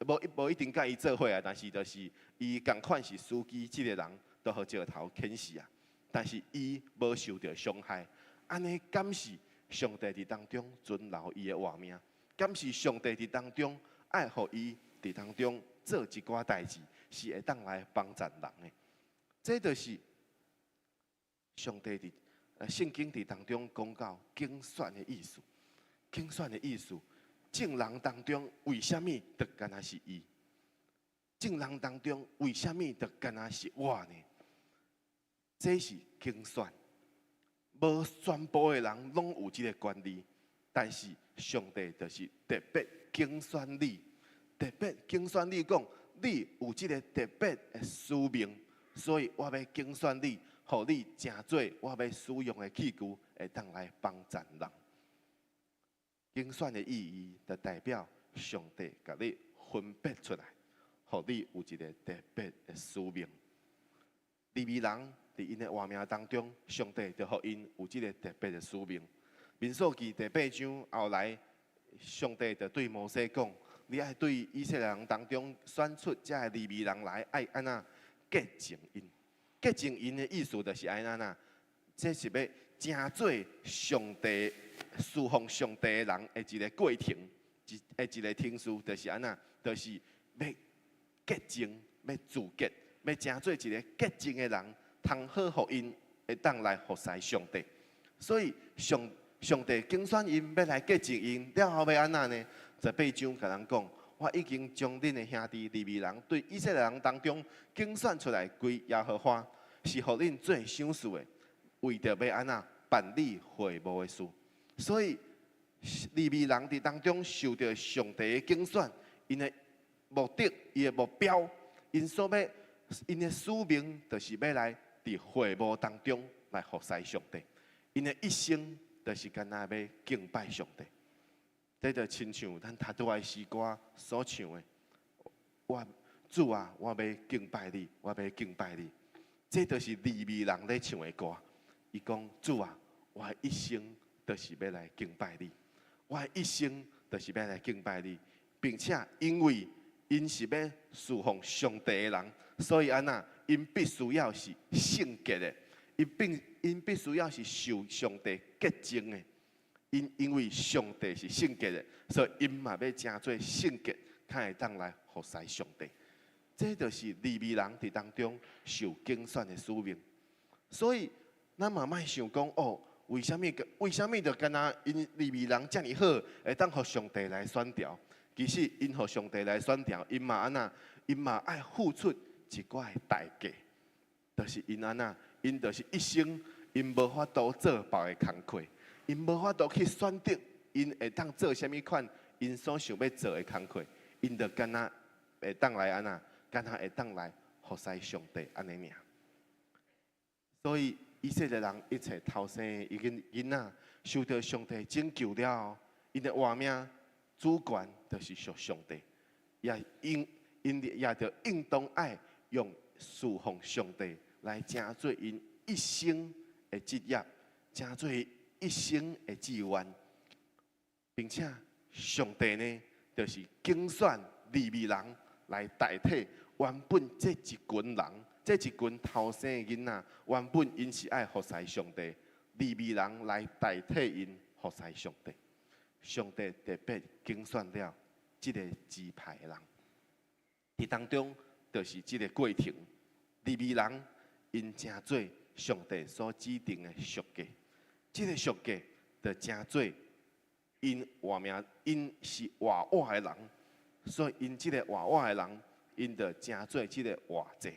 無無一定佮伊做伙啊，但是就是伊仝款是司機這个人，都予石頭牽死啊。但是伊無受著傷害，按呢敢是上帝佇當中存留伊的活命？敢是上帝佇當中愛予伊佇當中做一寡代誌，是會當來幫助人的？這就是上帝佇聖經佇當中講到揀選的意思。揀選的意思，眾人當中為啥物就干焦是伊？眾人當中為啥物就干焦是我呢？這是揀選，無全部的人攏有這个權利，但是上帝就是特別揀選你，特別揀選你講，你有這个特別的使命，所以我欲揀選你，予你成做我欲使用的器具，會當來幫助人。揀選的意義，就代表上帝共你分別出來，予你有一个特別的使命。利未人佇𪜶的活命當中，上帝就予𪜶有這个特別的使命。民數記第八章後來，上帝就對摩西講：你愛對以色列人當中選出這个利未人來，愛按怎潔淨𪜶？潔淨𪜶的意思就是愛按怎？這是欲成做上帝侍奉上帝的人的一个過程，一的一个程序，就是按怎？就是欲潔淨，欲自潔，欲成做一个潔淨的人，通好予𪜶會當來服侍上帝。所以上上帝揀選𪜶欲來潔淨𪜶，了後欲按怎呢？十八章共咱講，我已經將恁的兄弟利未人對以色列人當中揀選出來歸耶和華，是予恁做賞賜的，為著欲按怎辦理會幕的事。所以利未人佇當中受著上帝的揀選，𪜶的目的、伊的目標，𪜶所欲、𪜶的使命，就是欲來佇會幕當中來服侍上帝。𪜶的一生就是干焦欲敬拜上帝。這就親像咱頭拄仔詩歌所唱的，我主啊，我欲敬拜你，我欲敬拜你。這就是利未人咧唱的歌。伊講主啊，我一生就是欲來敬拜你，我一生就是欲來敬拜你，並且因為𪜶是欲侍奉上帝的人，所以按怎，𪜶必須要是聖潔的，𪜶必須要是受上帝潔淨的。因為上帝是聖潔的，所以𪜶嘛欲成做聖潔，才會當來服侍上帝。這就是利未人佇當中受揀選的使命。所以，咱嘛莫想講哦，為啥物？為啥物就干焦𪜶利未人遮爾好，會當予上帝來選召？其實，𪜶予上帝來選召，𪜶嘛按怎？𪜶嘛愛付出一寡的代價，就是𪜶按怎？𪜶就是一生，𪜶無法度做別个工課。𪜶無法度去選擇，𪜶會當做啥物款，𪜶所想欲做的工課，𪜶就干焦會當來按怎，干焦會當來服侍上帝按呢爾。所以以色列人一切頭生的囡仔，受著上帝拯救了後，𪜶的活命主權就是屬上帝，也應𪜶也著應當愛用侍奉上帝來成做𪜶一生的職業，成做一生的志願，並且上帝呢，就是揀選利未人來代替原本這一群人，這一群頭生的囡仔，原本𪜶是愛服侍上帝，利未人來代替𪜶服侍上帝。上帝特別揀選了這个支派的人，佇當中就是這个過程，利未人𪜶成做上帝所指定的贖價。這个贖價就成做𪜶活命，𪜶是活活的人，所以𪜶這个活活的人，𪜶就成做這个活祭，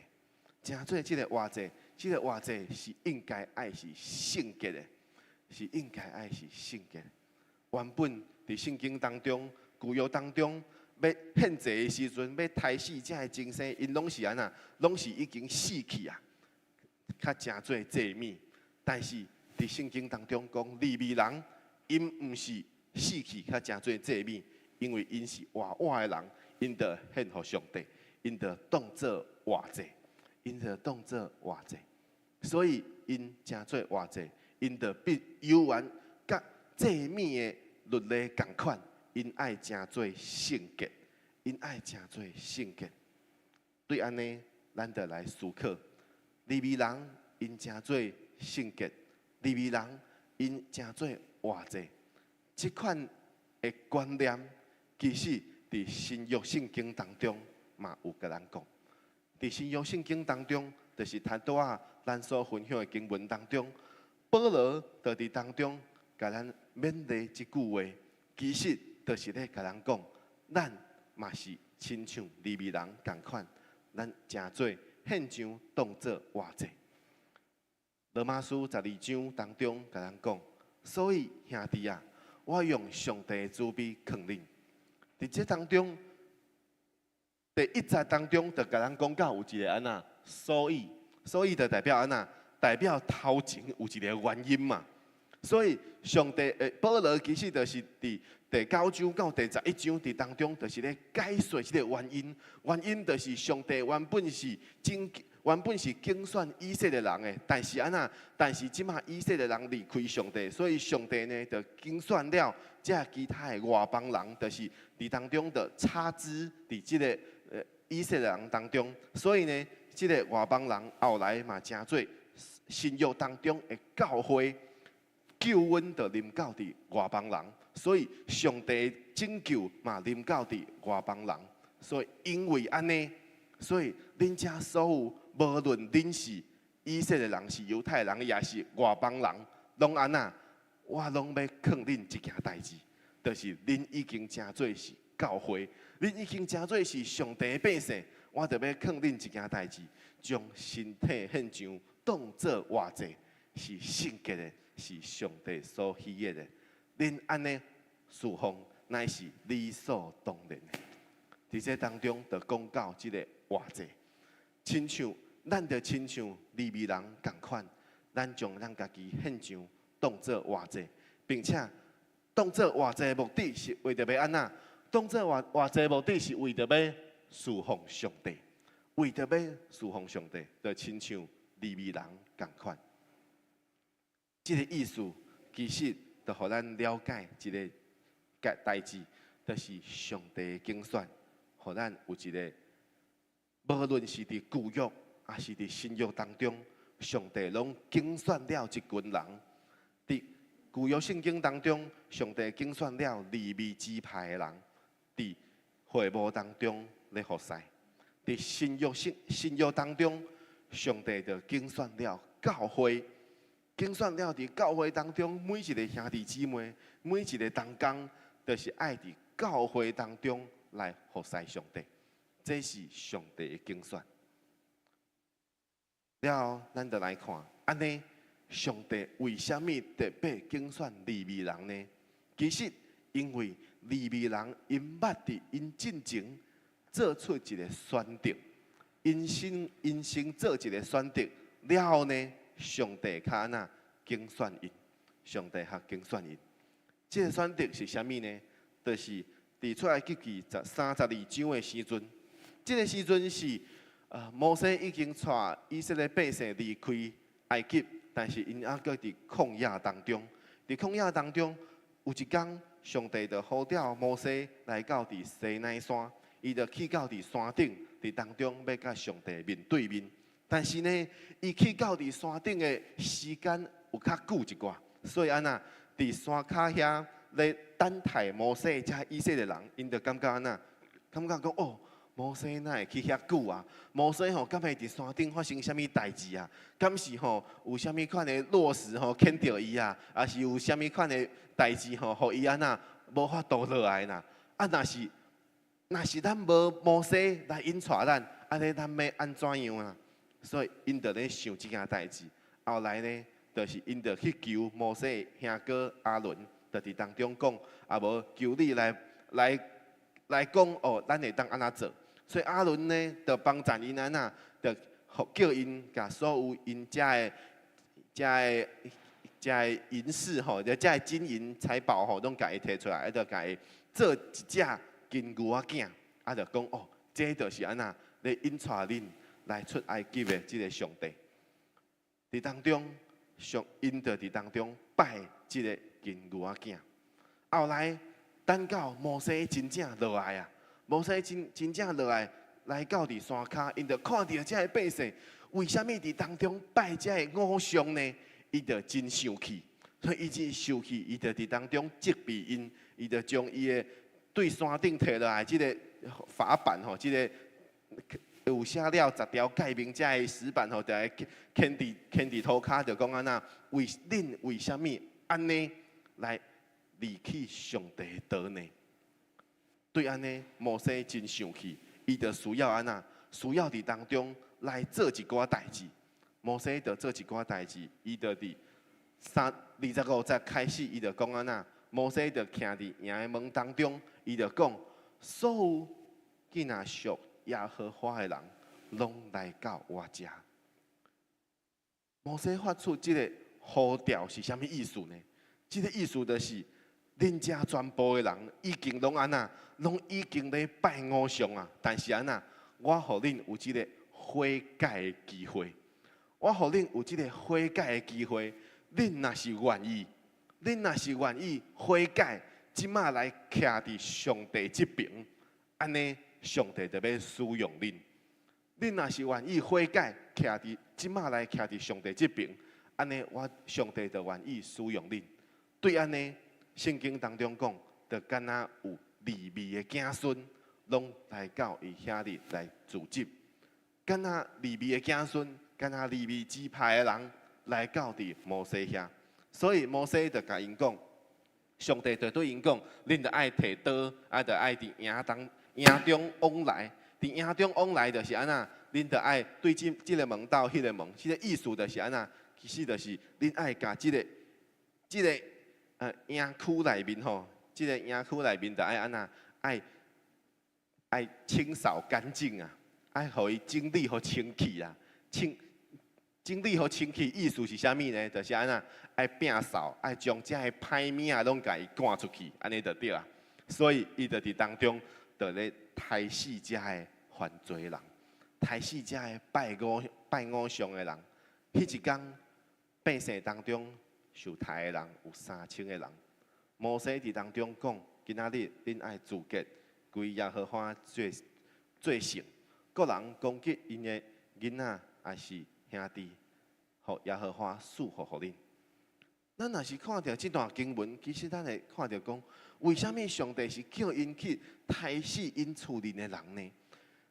成做這个活祭，這个活祭是應該愛是聖潔的，是應該愛是聖潔的。原本佇聖經當中、舊約當中，欲獻祭的時陣，欲刣死這个牲牲，𪜶攏是按怎？攏是已經死去啊，較成做祭物。但是佇聖經當中講，利未人𪜶毋是死去較成做祭物，因為𪜶是活活的人，𪜶著獻予上帝，𪜶著當做活祭，𪜶著當做活祭，所以𪜶成做活祭，𪜶著必猶原佮祭物的律例仝款，𪜶愛成做聖潔，𪜶愛成做聖潔。對按呢，咱著來思考，利未人𪜶成做聖潔。利未人𪜶成做活祭，這款的觀念，其實佇新約聖經當中嘛有共咱講。佇新約聖經當中，就是頭拄仔咱所分享的經文當中，保羅就佇當中共咱勉勵這句話，其實就是咧共咱講，咱嘛是親像利未人仝款，咱成做獻上當做活祭。羅馬書十二章當中，共咱講，所以兄弟啊，我用上帝的慈悲勸恁。佇這當中，第一節當中就共咱講到有一个按怎，所以，所以就代表按怎，代表頭前有一个原因嘛。所以上帝的保羅其實就是佇第九章到第十一章佇當中，就是咧解說這个原因。原因就是上帝原本是揀選以色列人的，但是按怎？但是這馬以色列人離開上帝，所以上帝呢就揀選了這其他的外邦人，就是佇當中的插枝佇這个以色列人當中，所以呢，這个外邦人後來嘛成做新約當中的教會，救恩就臨到佇外邦人，所以上帝拯救嘛臨到佇外邦人，所以因為按呢，所以恁遮所有。無論恁是以色列人，是猶太人，抑是外邦人，攏按怎？我攏欲勸恁一件代誌，就是恁已經成做是教會，恁已經成做是上帝的百姓，我就欲勸恁一件代誌，將身體獻上，當做活祭，是聖潔的，是上帝所喜悅的。恁按呢事奉，乃是理所當然的。佇這當中，就講到這个活祭，親像咱就親像利未人仝款，咱將咱家己獻上，當做活祭，並且當做活祭的目的是為著欲按怎？當做活祭的目的是為著欲事奉上帝，為著欲事奉上帝，就親像利未人仝款。這个意思其實就予咱了解一个個代誌，就是上帝的揀選，予咱有一个，無論是佇舊約，抑是佇新約當中，上帝攏揀選了一群人。佇舊約聖經當中，上帝揀選了利未支派的人，佇會幕當中咧服侍。佇新約當中，上帝就揀選了教會，揀選了佇教會當中每一个兄弟姊妹，每一个同工，就是愛佇教會當中來服侍上帝。這是上帝的揀選。了後，咱就來看，按呢，上帝為啥物特別揀選利未人呢？其實，因為利未人𪜶捌佇𪜶進前做出一个選擇，𪜶先做一个選擇，了後呢，上帝較按怎揀選𪜶，上帝較揀選𪜶。這个選擇是啥物呢？就是佇出埃及記32章的時陣，這个時陣是摩西已經帶以色列百姓離開埃及，但是𪜶猶閣佇曠野當中。佇曠野當中，有一工，上帝就呼召摩西來到佇西奈山，伊就去到佇山頂，佇當中欲佮上帝面對面。但是呢，伊去到佇山頂的時間有較久一寡，所以按怎佇山跤遐咧等待摩西遮以色列人，𪜶就感覺按怎？感覺講哦，摩西哪會去遐久啊？摩西吼，敢會佇山頂發生啥物代誌啊？敢是吼有啥物款的落石吼牽著伊啊？抑是有啥物款的代誌吼，予伊按怎無法度落來啦？啊，若是咱無摩西來引帶咱，按呢咱欲按怎樣啊？所以𪜶就咧想這件代誌。後來呢，就是𪜶就去求摩西兄哥亞倫，就佇當中講，啊無求你來講哦，咱會當按怎做？所以亞倫呢，就幫贊𪜶按怎，就叫𪜶共所有𪜶遮的、遮的、遮的銀飾吼，就遮的金銀財寶吼，攏共伊提出來，啊，就共伊做一隻金牛仔囝，啊，就講哦，這就是按怎咧引帶恁來出埃及的這个上帝。佇當中，上𪜶就佇當中拜這个金牛仔囝。後來等到摩西真正落來啊！摩西真正落來，來到佇山跤，𪜶就看著遮个百姓，為啥物佇當中拜遮个偶像呢？伊就真生氣，所以伊真生氣，伊就佇當中責備𪜶，伊就將伊的對山頂提落來這个法版吼，這个有寫了十條誡命遮个石板吼，就來牽佇塗跤，就講按怎，為恁為啥物按呢來離棄上帝的道呢？對按呢，摩西真生氣，伊就需要按怎？需要佇當中來做一寡代誌。摩西就做一寡代誌，伊就佇25節開始，伊就講按怎？摩西就徛佇營的門當中，伊就講：所有囝仔屬耶和華的人，攏來到我遮。摩西發出這个呼召是啥物意思呢？這个意思就是，恁遮全部的人已經攏按怎，攏已經咧拜偶像啊！但是按怎，我予恁有這个悔改的機會，我予恁有這个悔改的機會。恁若是願意，恁若是願意悔改，這馬來徛佇上帝這爿，按呢，上帝就欲使用恁。恁若是願意悔改，徛佇這馬來徛佇上帝這爿，按呢，我上帝就願意使用恁。對按呢，聖經當中講，就敢若有利未的子孫，攏來到伊遐裡來聚集。敢若利未的子孫，敢若利未支派的人來到佇摩西遐。所以摩西就共𪜶講，上帝就對𪜶講，恁著愛提刀，啊，著愛佇營當營中往來，佇營中往來就是按怎？恁著愛對這這个門到彼个門，這个意思就是按怎？其實就是恁愛共這个這个營區內面吼，這个營區內面著愛按怎？愛愛清掃乾淨啊，愛予伊整理予清氣啊，清整理予清氣意思是啥物呢？就是按怎？愛摒掃，愛將這个歹物仔攏共伊趕出去，按呢就對啊。所以伊就佇當中，就咧刣死這个犯罪人，刣死這个拜偶像的人。彼一工百姓當中受刣的人有3000個人。摩西佇當中講：今仔日恁愛自潔，歸耶和華做做聖。各人攻擊𪜶的囡仔，抑是兄弟，予耶和華賜福予恁。咱若是看著這段經文，其實咱會看著講，為啥物上帝是叫𪜶去刣死𪜶厝裡的人呢？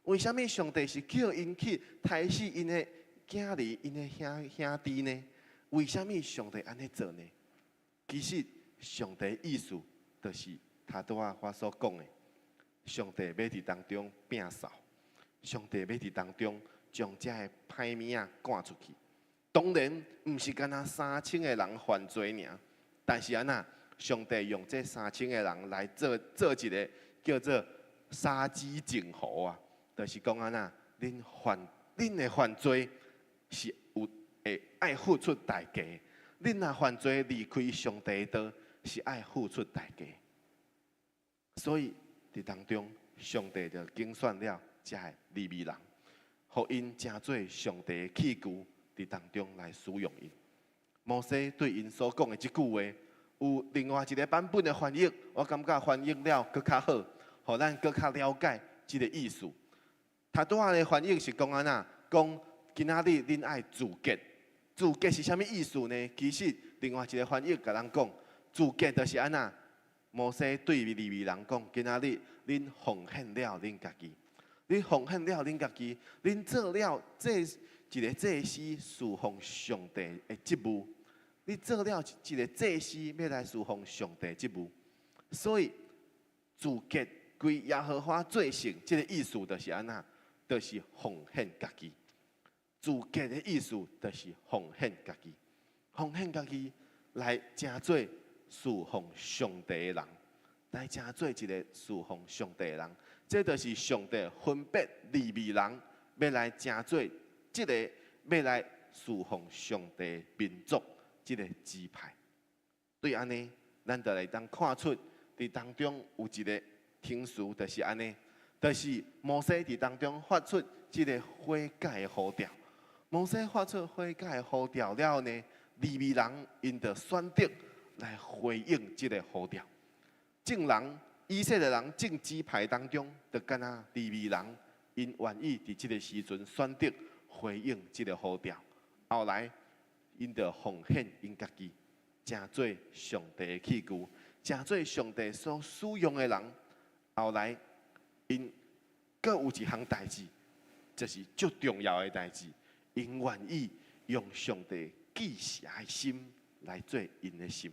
為啥物上帝是叫𪜶去刣死𪜶的囝兒、𪜶的兄弟呢？為啥物上帝按呢做呢？其實上帝意思就是頭拄仔我所講的，上帝欲佇當中摒掃，上帝欲佇當中將這个歹物仔趕出去。當然，毋是干焦三千个人犯罪爾，但是按怎？上帝用這三千個人來做做一个叫做殺雞儆猴啊，就是講按怎？恁的犯罪是有會愛付出代價。恁若犯罪離開上帝的道，是愛付出代價。所以佇當中，上帝就揀選了這个利未人，予𪜶成做上帝的器具。佇當中來使用𪜶。摩西對𪜶所講的這句話，有另外一个版本的翻譯，我感覺翻譯了閣較好，予咱閣較了解這个意思。頭拄仔的翻譯是講按怎？講今仔日恁愛自潔，自潔是啥物意思呢？其實另外一个翻譯共咱講，自潔就是按怎？摩西對利未人講：今仔日恁奉獻了恁家己，恁奉獻了恁家己，恁做了這一个祭司侍奉上帝的職務，你做了一个祭司欲來侍奉上帝職務，所以自潔歸耶和華做聖，這个意思就是按怎？就是奉獻家己。自潔的意思就是奉獻家己，奉獻家己來成做侍奉上帝的人，來成做一个侍奉上帝的人。這就是上帝分別利未人，欲來成做這个欲來侍奉上帝民族這个支派。對按呢，咱就會當看出佇當中有一个聽詞，就是按呢，就是摩西佇當中發出這个悔改的呼召。摩西發出悔改的呼召了後呢，利未人𪜶就選擇來回應這个呼召。眾人以色列人眾支派當中，就干焦利未人，𪜶願意佇這个時陣選擇回應這个呼召。後來，𪜶就奉獻𪜶家己，成做上帝的器具，成做上帝所使用的人。後來，𪜶閣有一項代誌，這是足重要的代誌。𪜶願意用上帝忌邪的心來做𪜶的心。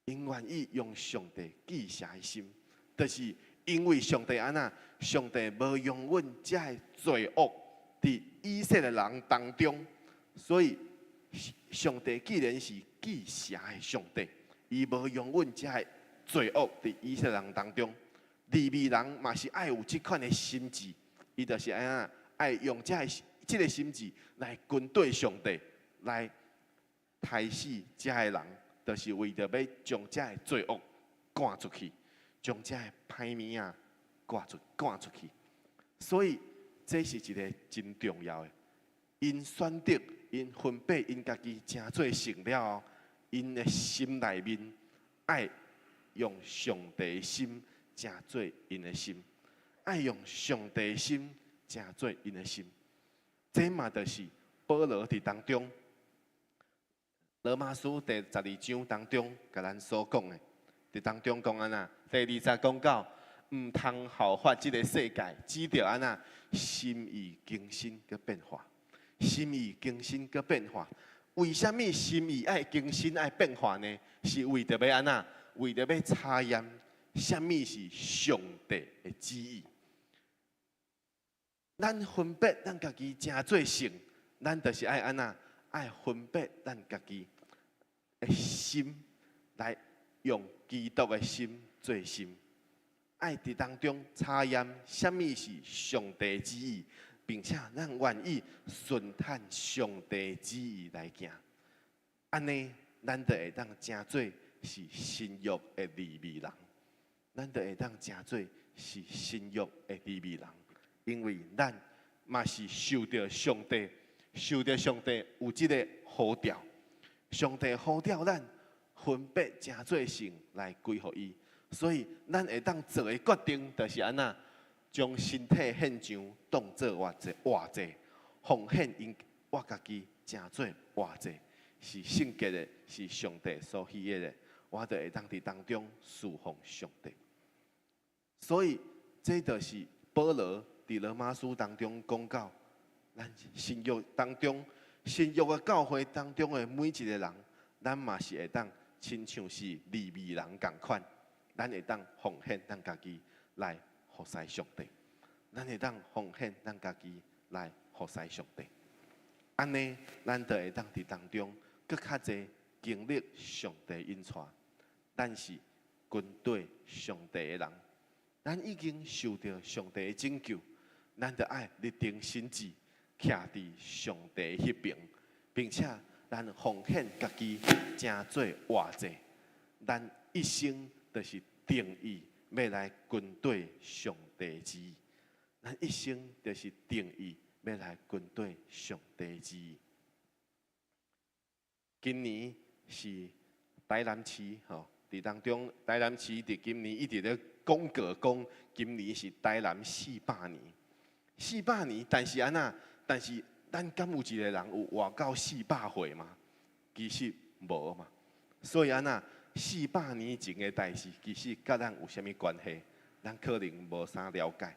𪜶願意用上帝忌邪的心，就是因為上帝按怎？上帝無容忍這个罪惡佇以色列人當中，所以上帝既然是忌邪的上帝，伊無容忍這个罪惡佇以色列人當中。利未人嘛是愛有這款的心志，伊就是按怎？愛用這个這个心志來跟隨上帝，來刣死這个人，就是為著欲將這个罪惡趕出去，將這个歹物仔趕出去。所以這是一个真重要的。𪜶選擇，𪜶分別𪜶家己成做聖了後，𪜶的心內面愛用上帝的心成做𪜶的心，愛用上帝的心成做𪜶的心。這嘛就是保羅佇當中，羅馬書第12章當中，共咱所講的，佇當中講按怎？第2節講到，毋通效法這个世界，只著按怎？心意更新閣變化，心意更新閣變化。為啥物心意愛更新愛變化呢？是為著欲按怎？為著欲查驗啥物是上帝的旨意。咱分別咱家己成做聖，咱就是愛按怎？愛分別咱家己的心，來用基督的心做心，愛佇當中查驗啥物是上帝旨意，並且咱願意順趁上帝旨意來行。按呢，咱就會當成做是新約的利未人，咱就會當成做是新約的利未人，因為咱嘛是受著上帝，受著上帝有這个呼召，上帝呼召咱分別成做聖來歸予伊，所以咱會當做的決定就是按怎，將身體獻上當做活祭，活祭，奉獻𪜶我家己成做活祭，是聖潔的，是上帝所喜悅的，我就會當佇當中侍奉上帝。所以這就是保羅佇羅馬書當中講到，咱新約當中，新約的教會當中的每一個人，咱嘛是會當親像是利未人仝款，咱會當奉獻咱家己來服侍上帝，咱會當奉獻咱家己來服侍上帝。按呢，咱就會當佇當中閣較濟經歷上帝引帶。咱是跟綴上帝的人，咱已經受著上帝的拯救，咱就愛立定心志，徛佇上帝彼爿，並且咱奉獻家己，成做活祭。咱一生就是定意欲來跟綴上帝旨意，咱一生就是定意欲來跟綴上帝旨意。今年是台南市吼，佇當中台南市佇今年一直咧廣告講，今年是台南四百年，四百年，但是按怎？但是咱敢有一个人有活到四百歲嗎？其實無嘛。所以按怎？四百年前的代誌，其實佮咱有啥物關係？咱可能無啥了解。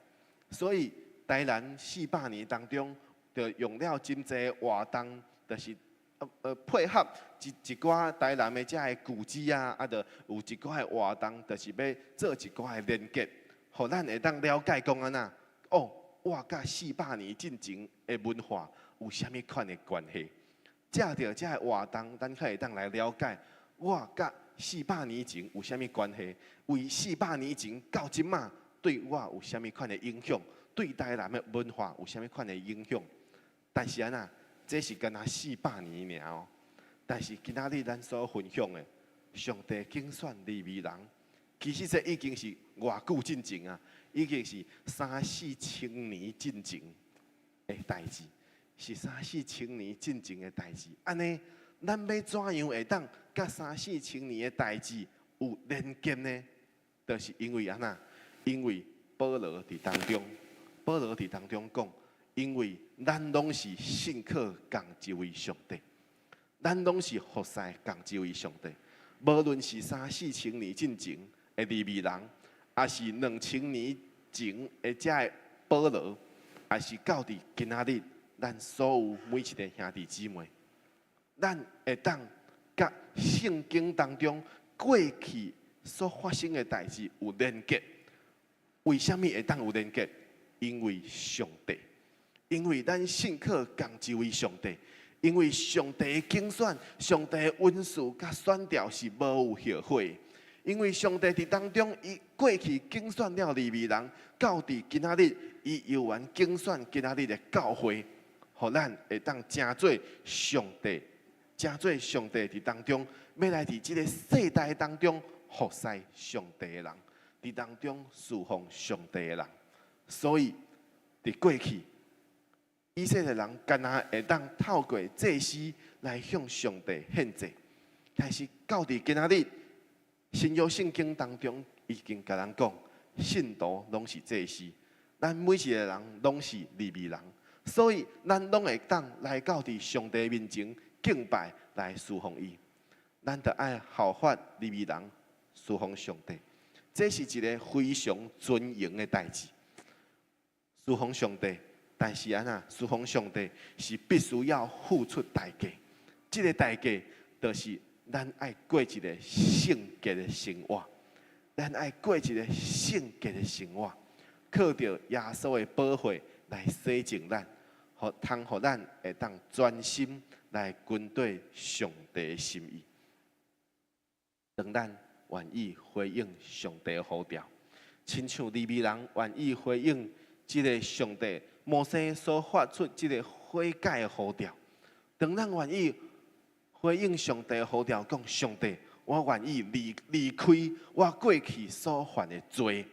所以台南四百年當中，就用了真濟活動，就是配合一一寡台南的遮个舊址啊，啊，就有一寡的活動，就是欲做一寡的連結，予咱會當了解講按怎？哦，我佮四百年進前的文化有啥物款的關係？藉著遮个活動，咱較會當來了解我佮四百年前有啥物關係？為四百年前到這馬對我有啥物款的影響？對台南的文化有啥物款的影響？但是按怎？這是干焦四百年爾哦。但是今仔日咱所分享的，上帝揀選利未人，其實這已經是偌久進前啊，已經是三四千年進前的代誌，是三四千年進前的代誌。按呢，咱欲怎樣會當佮三四千年的代誌有連結呢？就是因為按怎？因為保羅佇當中，保羅佇當中講，因為咱攏是信靠仝一位上帝，咱攏是服侍仝一位上帝。無論是三四千年進前的利未人，抑是2000年前的遮个保羅，抑是到佇今仔日，咱所有每一个兄弟姊妹，咱會當佮聖經當中過去所發生的代誌有連結。為啥物會當有連結？因為上帝，因為咱信靠仝一位上帝，因為上帝的揀選、上帝的恩賜佮選召是無有後悔。因為上帝佇當中，伊過去揀選了利未人，到佇今仔日，伊猶原揀選今仔日的教會，予咱會當成做上帝，成做上帝佇當中，欲來佇這个世代當中服侍上帝的人，佇當中侍奉上帝的人。所以，佇過去，以色列人干焦會當透過祭司來向上帝獻祭，但是到佇今仔日，新約聖經當中已經共咱講，信徒攏是祭司，咱每一個人攏是利未人，所以咱攏會當來到佇上帝面前敬拜來侍奉伊。咱著愛效法利未人侍奉上帝，這是一个非常尊榮的代誌。侍奉上帝，但是按怎？侍奉上帝是必須要付出代價。這个代價就是咱愛過一个聖潔的生活，咱愛過一个聖潔的生活，靠著耶穌的寶血來洗淨咱，予通予咱會當專心來跟綴上帝的心意。當咱願意回應上帝的呼召，親像利未人願意回應這个上帝摩西所發出這个悔改的呼召。當咱願意回應上帝的呼召，講上帝，我願意離開我過去所犯的罪，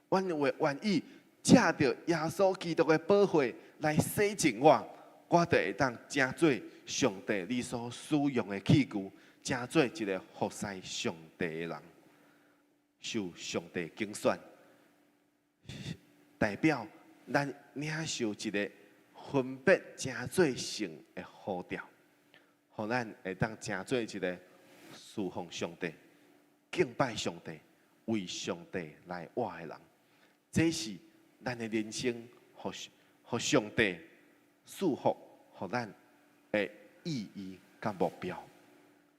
我願意藉著耶穌基督的寶血來洗淨我，我就會當成做上帝你所使用的器具，成做一个服侍上帝的人，受上帝揀選，代表咱領受一个分別成做聖的呼召，予咱會當成做一个侍奉上帝、敬拜上帝、為上帝來活的人。這是咱的人生，予上帝賜福，予咱的意義佮目標。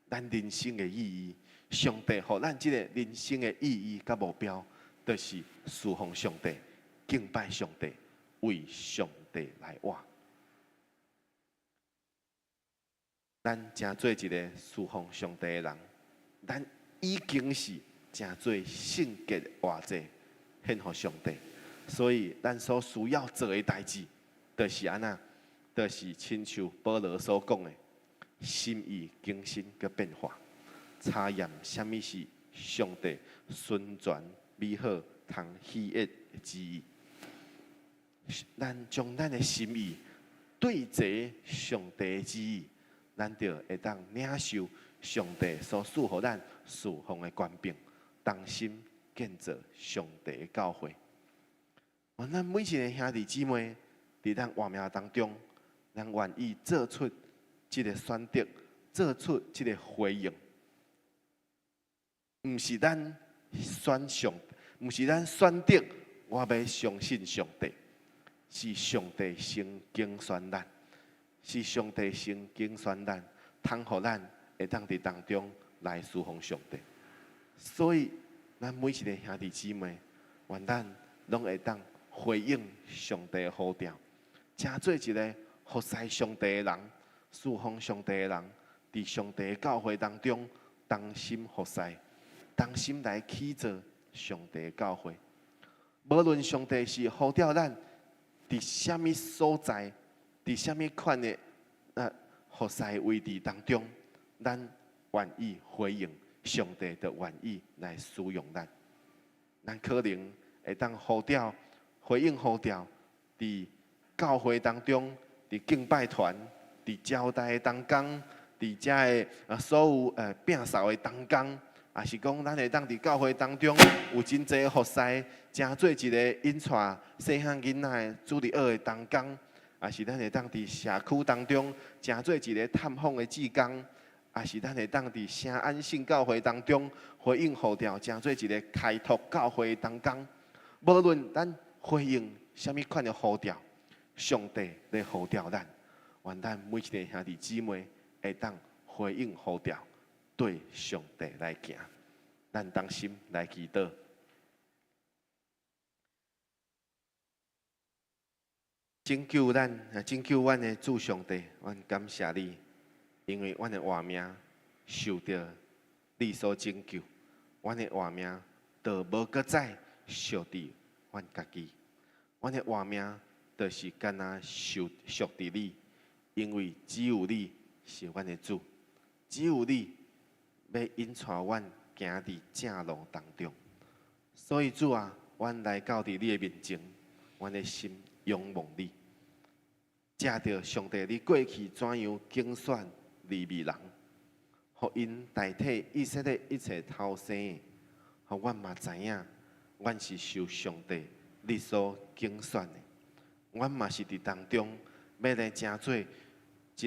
咱人生的意義，上帝予咱這个人生的意義佮目標，就是侍奉上帝、敬拜上帝、為上帝來活。咱成做一个侍奉上帝的人，咱已經是成做聖潔活祭獻予上帝。所以，咱所需要做的代誌，就是按怎，就是親像保羅所講的，心意更新佮變化，查驗啥物是上帝純全美好通喜悅的旨意。咱將咱的心意對齊上帝的旨意，咱就會當領受上帝所賜予咱侍奉的權柄，同心建造上帝的教會。咱每一个兄弟姊妹，佇咱活命當中，咱願意做出這个選擇，做出這个回應，毋是咱選上，毋是咱選擇，我欲相信上帝，是上帝先揀選咱，是上帝先揀選咱，通予咱會當佇當中來侍奉上帝。所以，咱每一个兄弟姊妹，願咱攏會當回應上帝的呼召，成做一个服侍上帝的人，侍奉上帝的人，佇上帝的教會當中，同心服侍，同心來起造上帝的教會。無論上帝是呼召咱佇啥物所在，佇啥物款的服侍位置當中，咱願意回應上帝，就願意來使用咱。咱可能會當呼召回應呼召，佇教會當中，佇敬拜團，佇招待的同工，佇遮的所有摒掃的同工，抑是講咱會當佇教會當中有真濟服侍，成做一个引帶細漢囡仔的主日學的同工，抑是咱會當佇社區當中成做一个探訪的志工，抑是咱會當佇聖安信教會當中回應呼召，成做一个開拓教會的同工。無論咱回應啥物款的呼召，上帝咧呼召咱，願咱每一个兄弟姊妹會當回應呼召，對上帝來行。咱同心來祈禱。拯救咱，拯救阮的主上帝，阮感謝你，因為阮的活命受著你所拯救，阮的活命就無閣再屬佇阮家己，阮的活命就是干焦屬佇你，因為只有你是阮的主，只有你欲引帶阮行佇正路當中。所以主啊，阮來到佇你的面前，阮的心仰望你，藉著上帝你過去怎樣揀選利未人，予𪜶代替以色列一切頭生的，予阮嘛知影，阮是受上帝你所揀選的，阮嘛是佇當中欲來成做一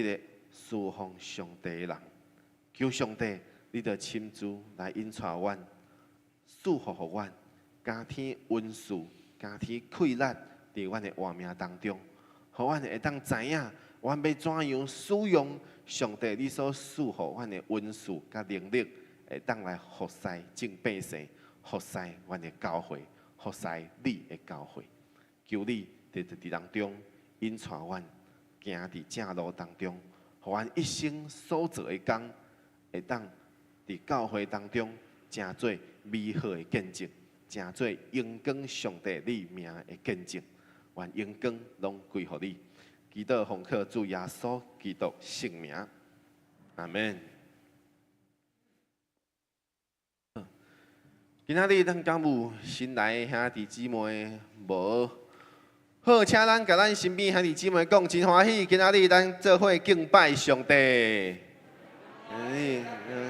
个侍奉上帝的人。求上帝，你著親自來引帶阮，賜福予阮，加添恩賜，加添氣力佇阮的活命當中，予阮會當知影，阮欲怎樣使用上帝你所賜予阮的恩賜佮能力，會當來服侍眾百姓，服侍阮的教會，服侍你的教會。求你佇當中引帶阮行佇正路當中，予阮一生所做的工，會當佇教會當中成做美好的見證，成做榮光上帝你名的見證。願榮光攏歸予你。祈禱奉靠主耶穌基督聖名，阿門。今仔日咱敢有新來的兄弟姊妹無？好，請咱共咱身邊兄弟姊妹講，真歡喜，今仔日咱做伙敬拜上帝。今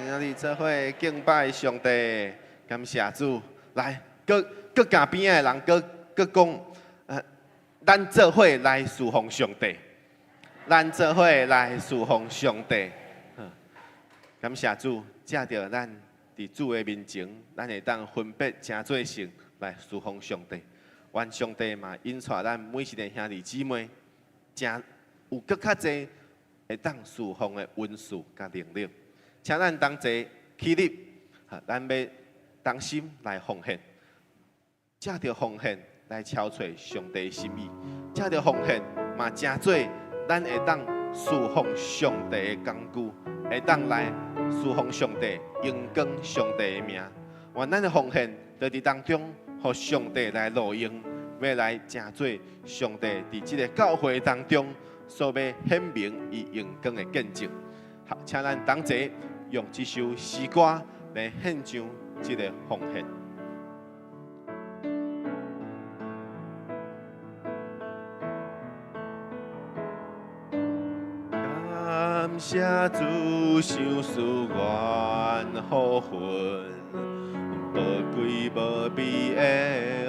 仔日做伙敬拜上帝，感謝主。來，閣閣共邊仔的人閣閣講。咱做伙來侍奉上帝，咱做伙來侍奉上帝。感謝主，藉著咱佇主的面前，咱會當分別成做聖來侍奉上帝。願上帝嘛引帶咱每一个兄弟姊妹，誠有閣較濟會當侍奉的恩賜佮能力。請咱同齊起立，咱欲同心來奉獻，藉著奉獻來超揣上帝心意，藉著奉獻嘛，成做咱會當侍奉上帝的工具，會當來侍奉上帝，榮光上帝的名。願咱的奉獻，就佇當中，予上帝來錄用，欲來成做上帝佇這个教會當中所欲顯明伊榮光的見證。好，請咱同齊用這首詩歌來獻上這个奉獻。感謝主，賞賜阮福分，寶貴無比的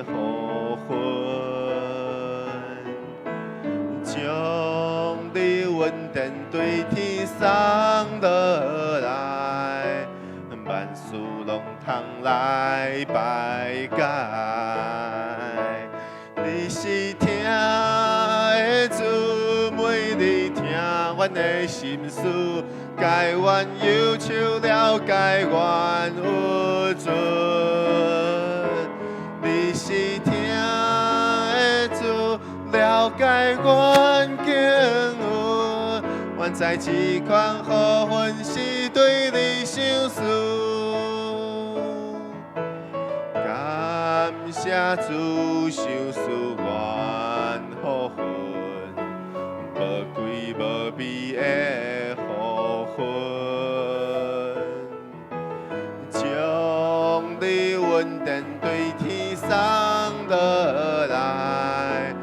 福分，將你恩典對天送落來，萬事攏通來排解。你是疼的主，每日聽阮的心事，解阮憂愁，了解阮有罪。你是疼的主，了解阮境遇，願知這款福分是對你賞賜。感謝主賞賜阮福分，寶貴無比的福分，將你恩典對天送落來，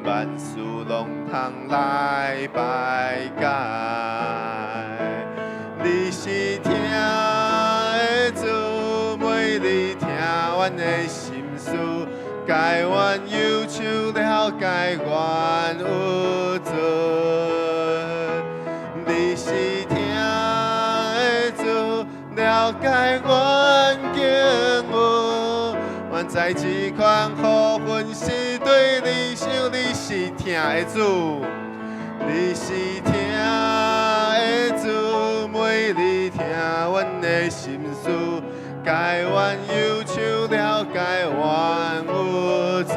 萬事攏通來排解。你是疼的主，每日聽阮的心事，解阮憂愁，了解阮有罪。你是疼的主，了解阮境遇，願知這款福分是對你賞，你是疼的主，你是疼的主，每日聽阮的心事，解阮憂愁，了解阮有罪。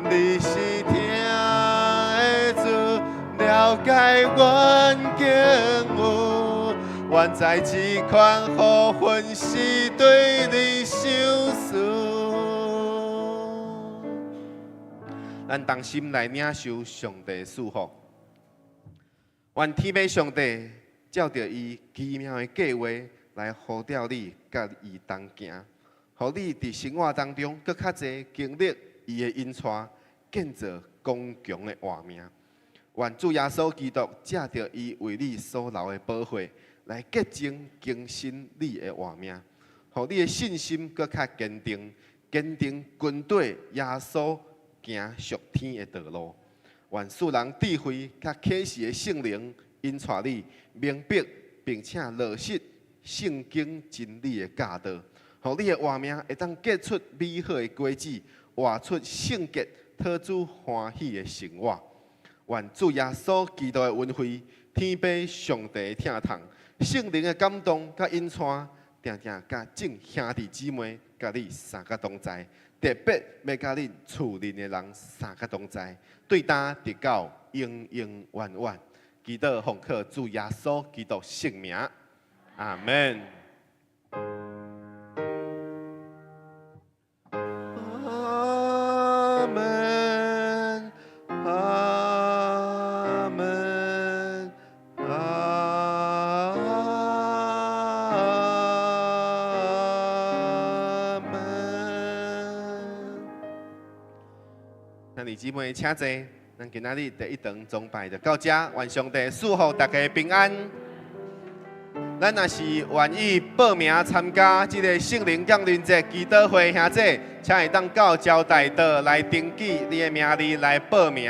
你是疼的主，了解阮境遇，願知這款福分是對你賞賜。咱同心來領受上帝賜福，願天父上帝照著伊奇妙的計劃來呼召你，佮伊同行，予你佇生活當中閣較濟經歷伊的引帶，建造剛強的活命。願主耶穌基督藉著伊為你所流的寶血，來潔淨更新你的活命，予你的信心閣較堅定，堅定跟綴耶穌行屬天的道路。願賜人智慧佮啟示的聖靈引帶你明白並且落實聖經真理的教導，予你的活命會當結出美好的果子，活出聖潔、討主歡喜的生活。願主耶穌基督的恩惠、天父上帝的疼痛、聖靈的感動佮引帶，定定佮眾兄弟姊妹佮你三個同在，特別欲佮恁厝內的人三個同在，對今直到永永遠遠。祈禱奉靠主耶穌基督聖名，阿門。阿門，阿門，阿門。兄弟姊妹，請坐。咱今仔日第一堂崇拜就到這，願上帝賜福大家平安。咱若是願意報名參加這個聖靈降臨節祈禱會，兄弟，請會當到招待桌來登記你的名字來報名。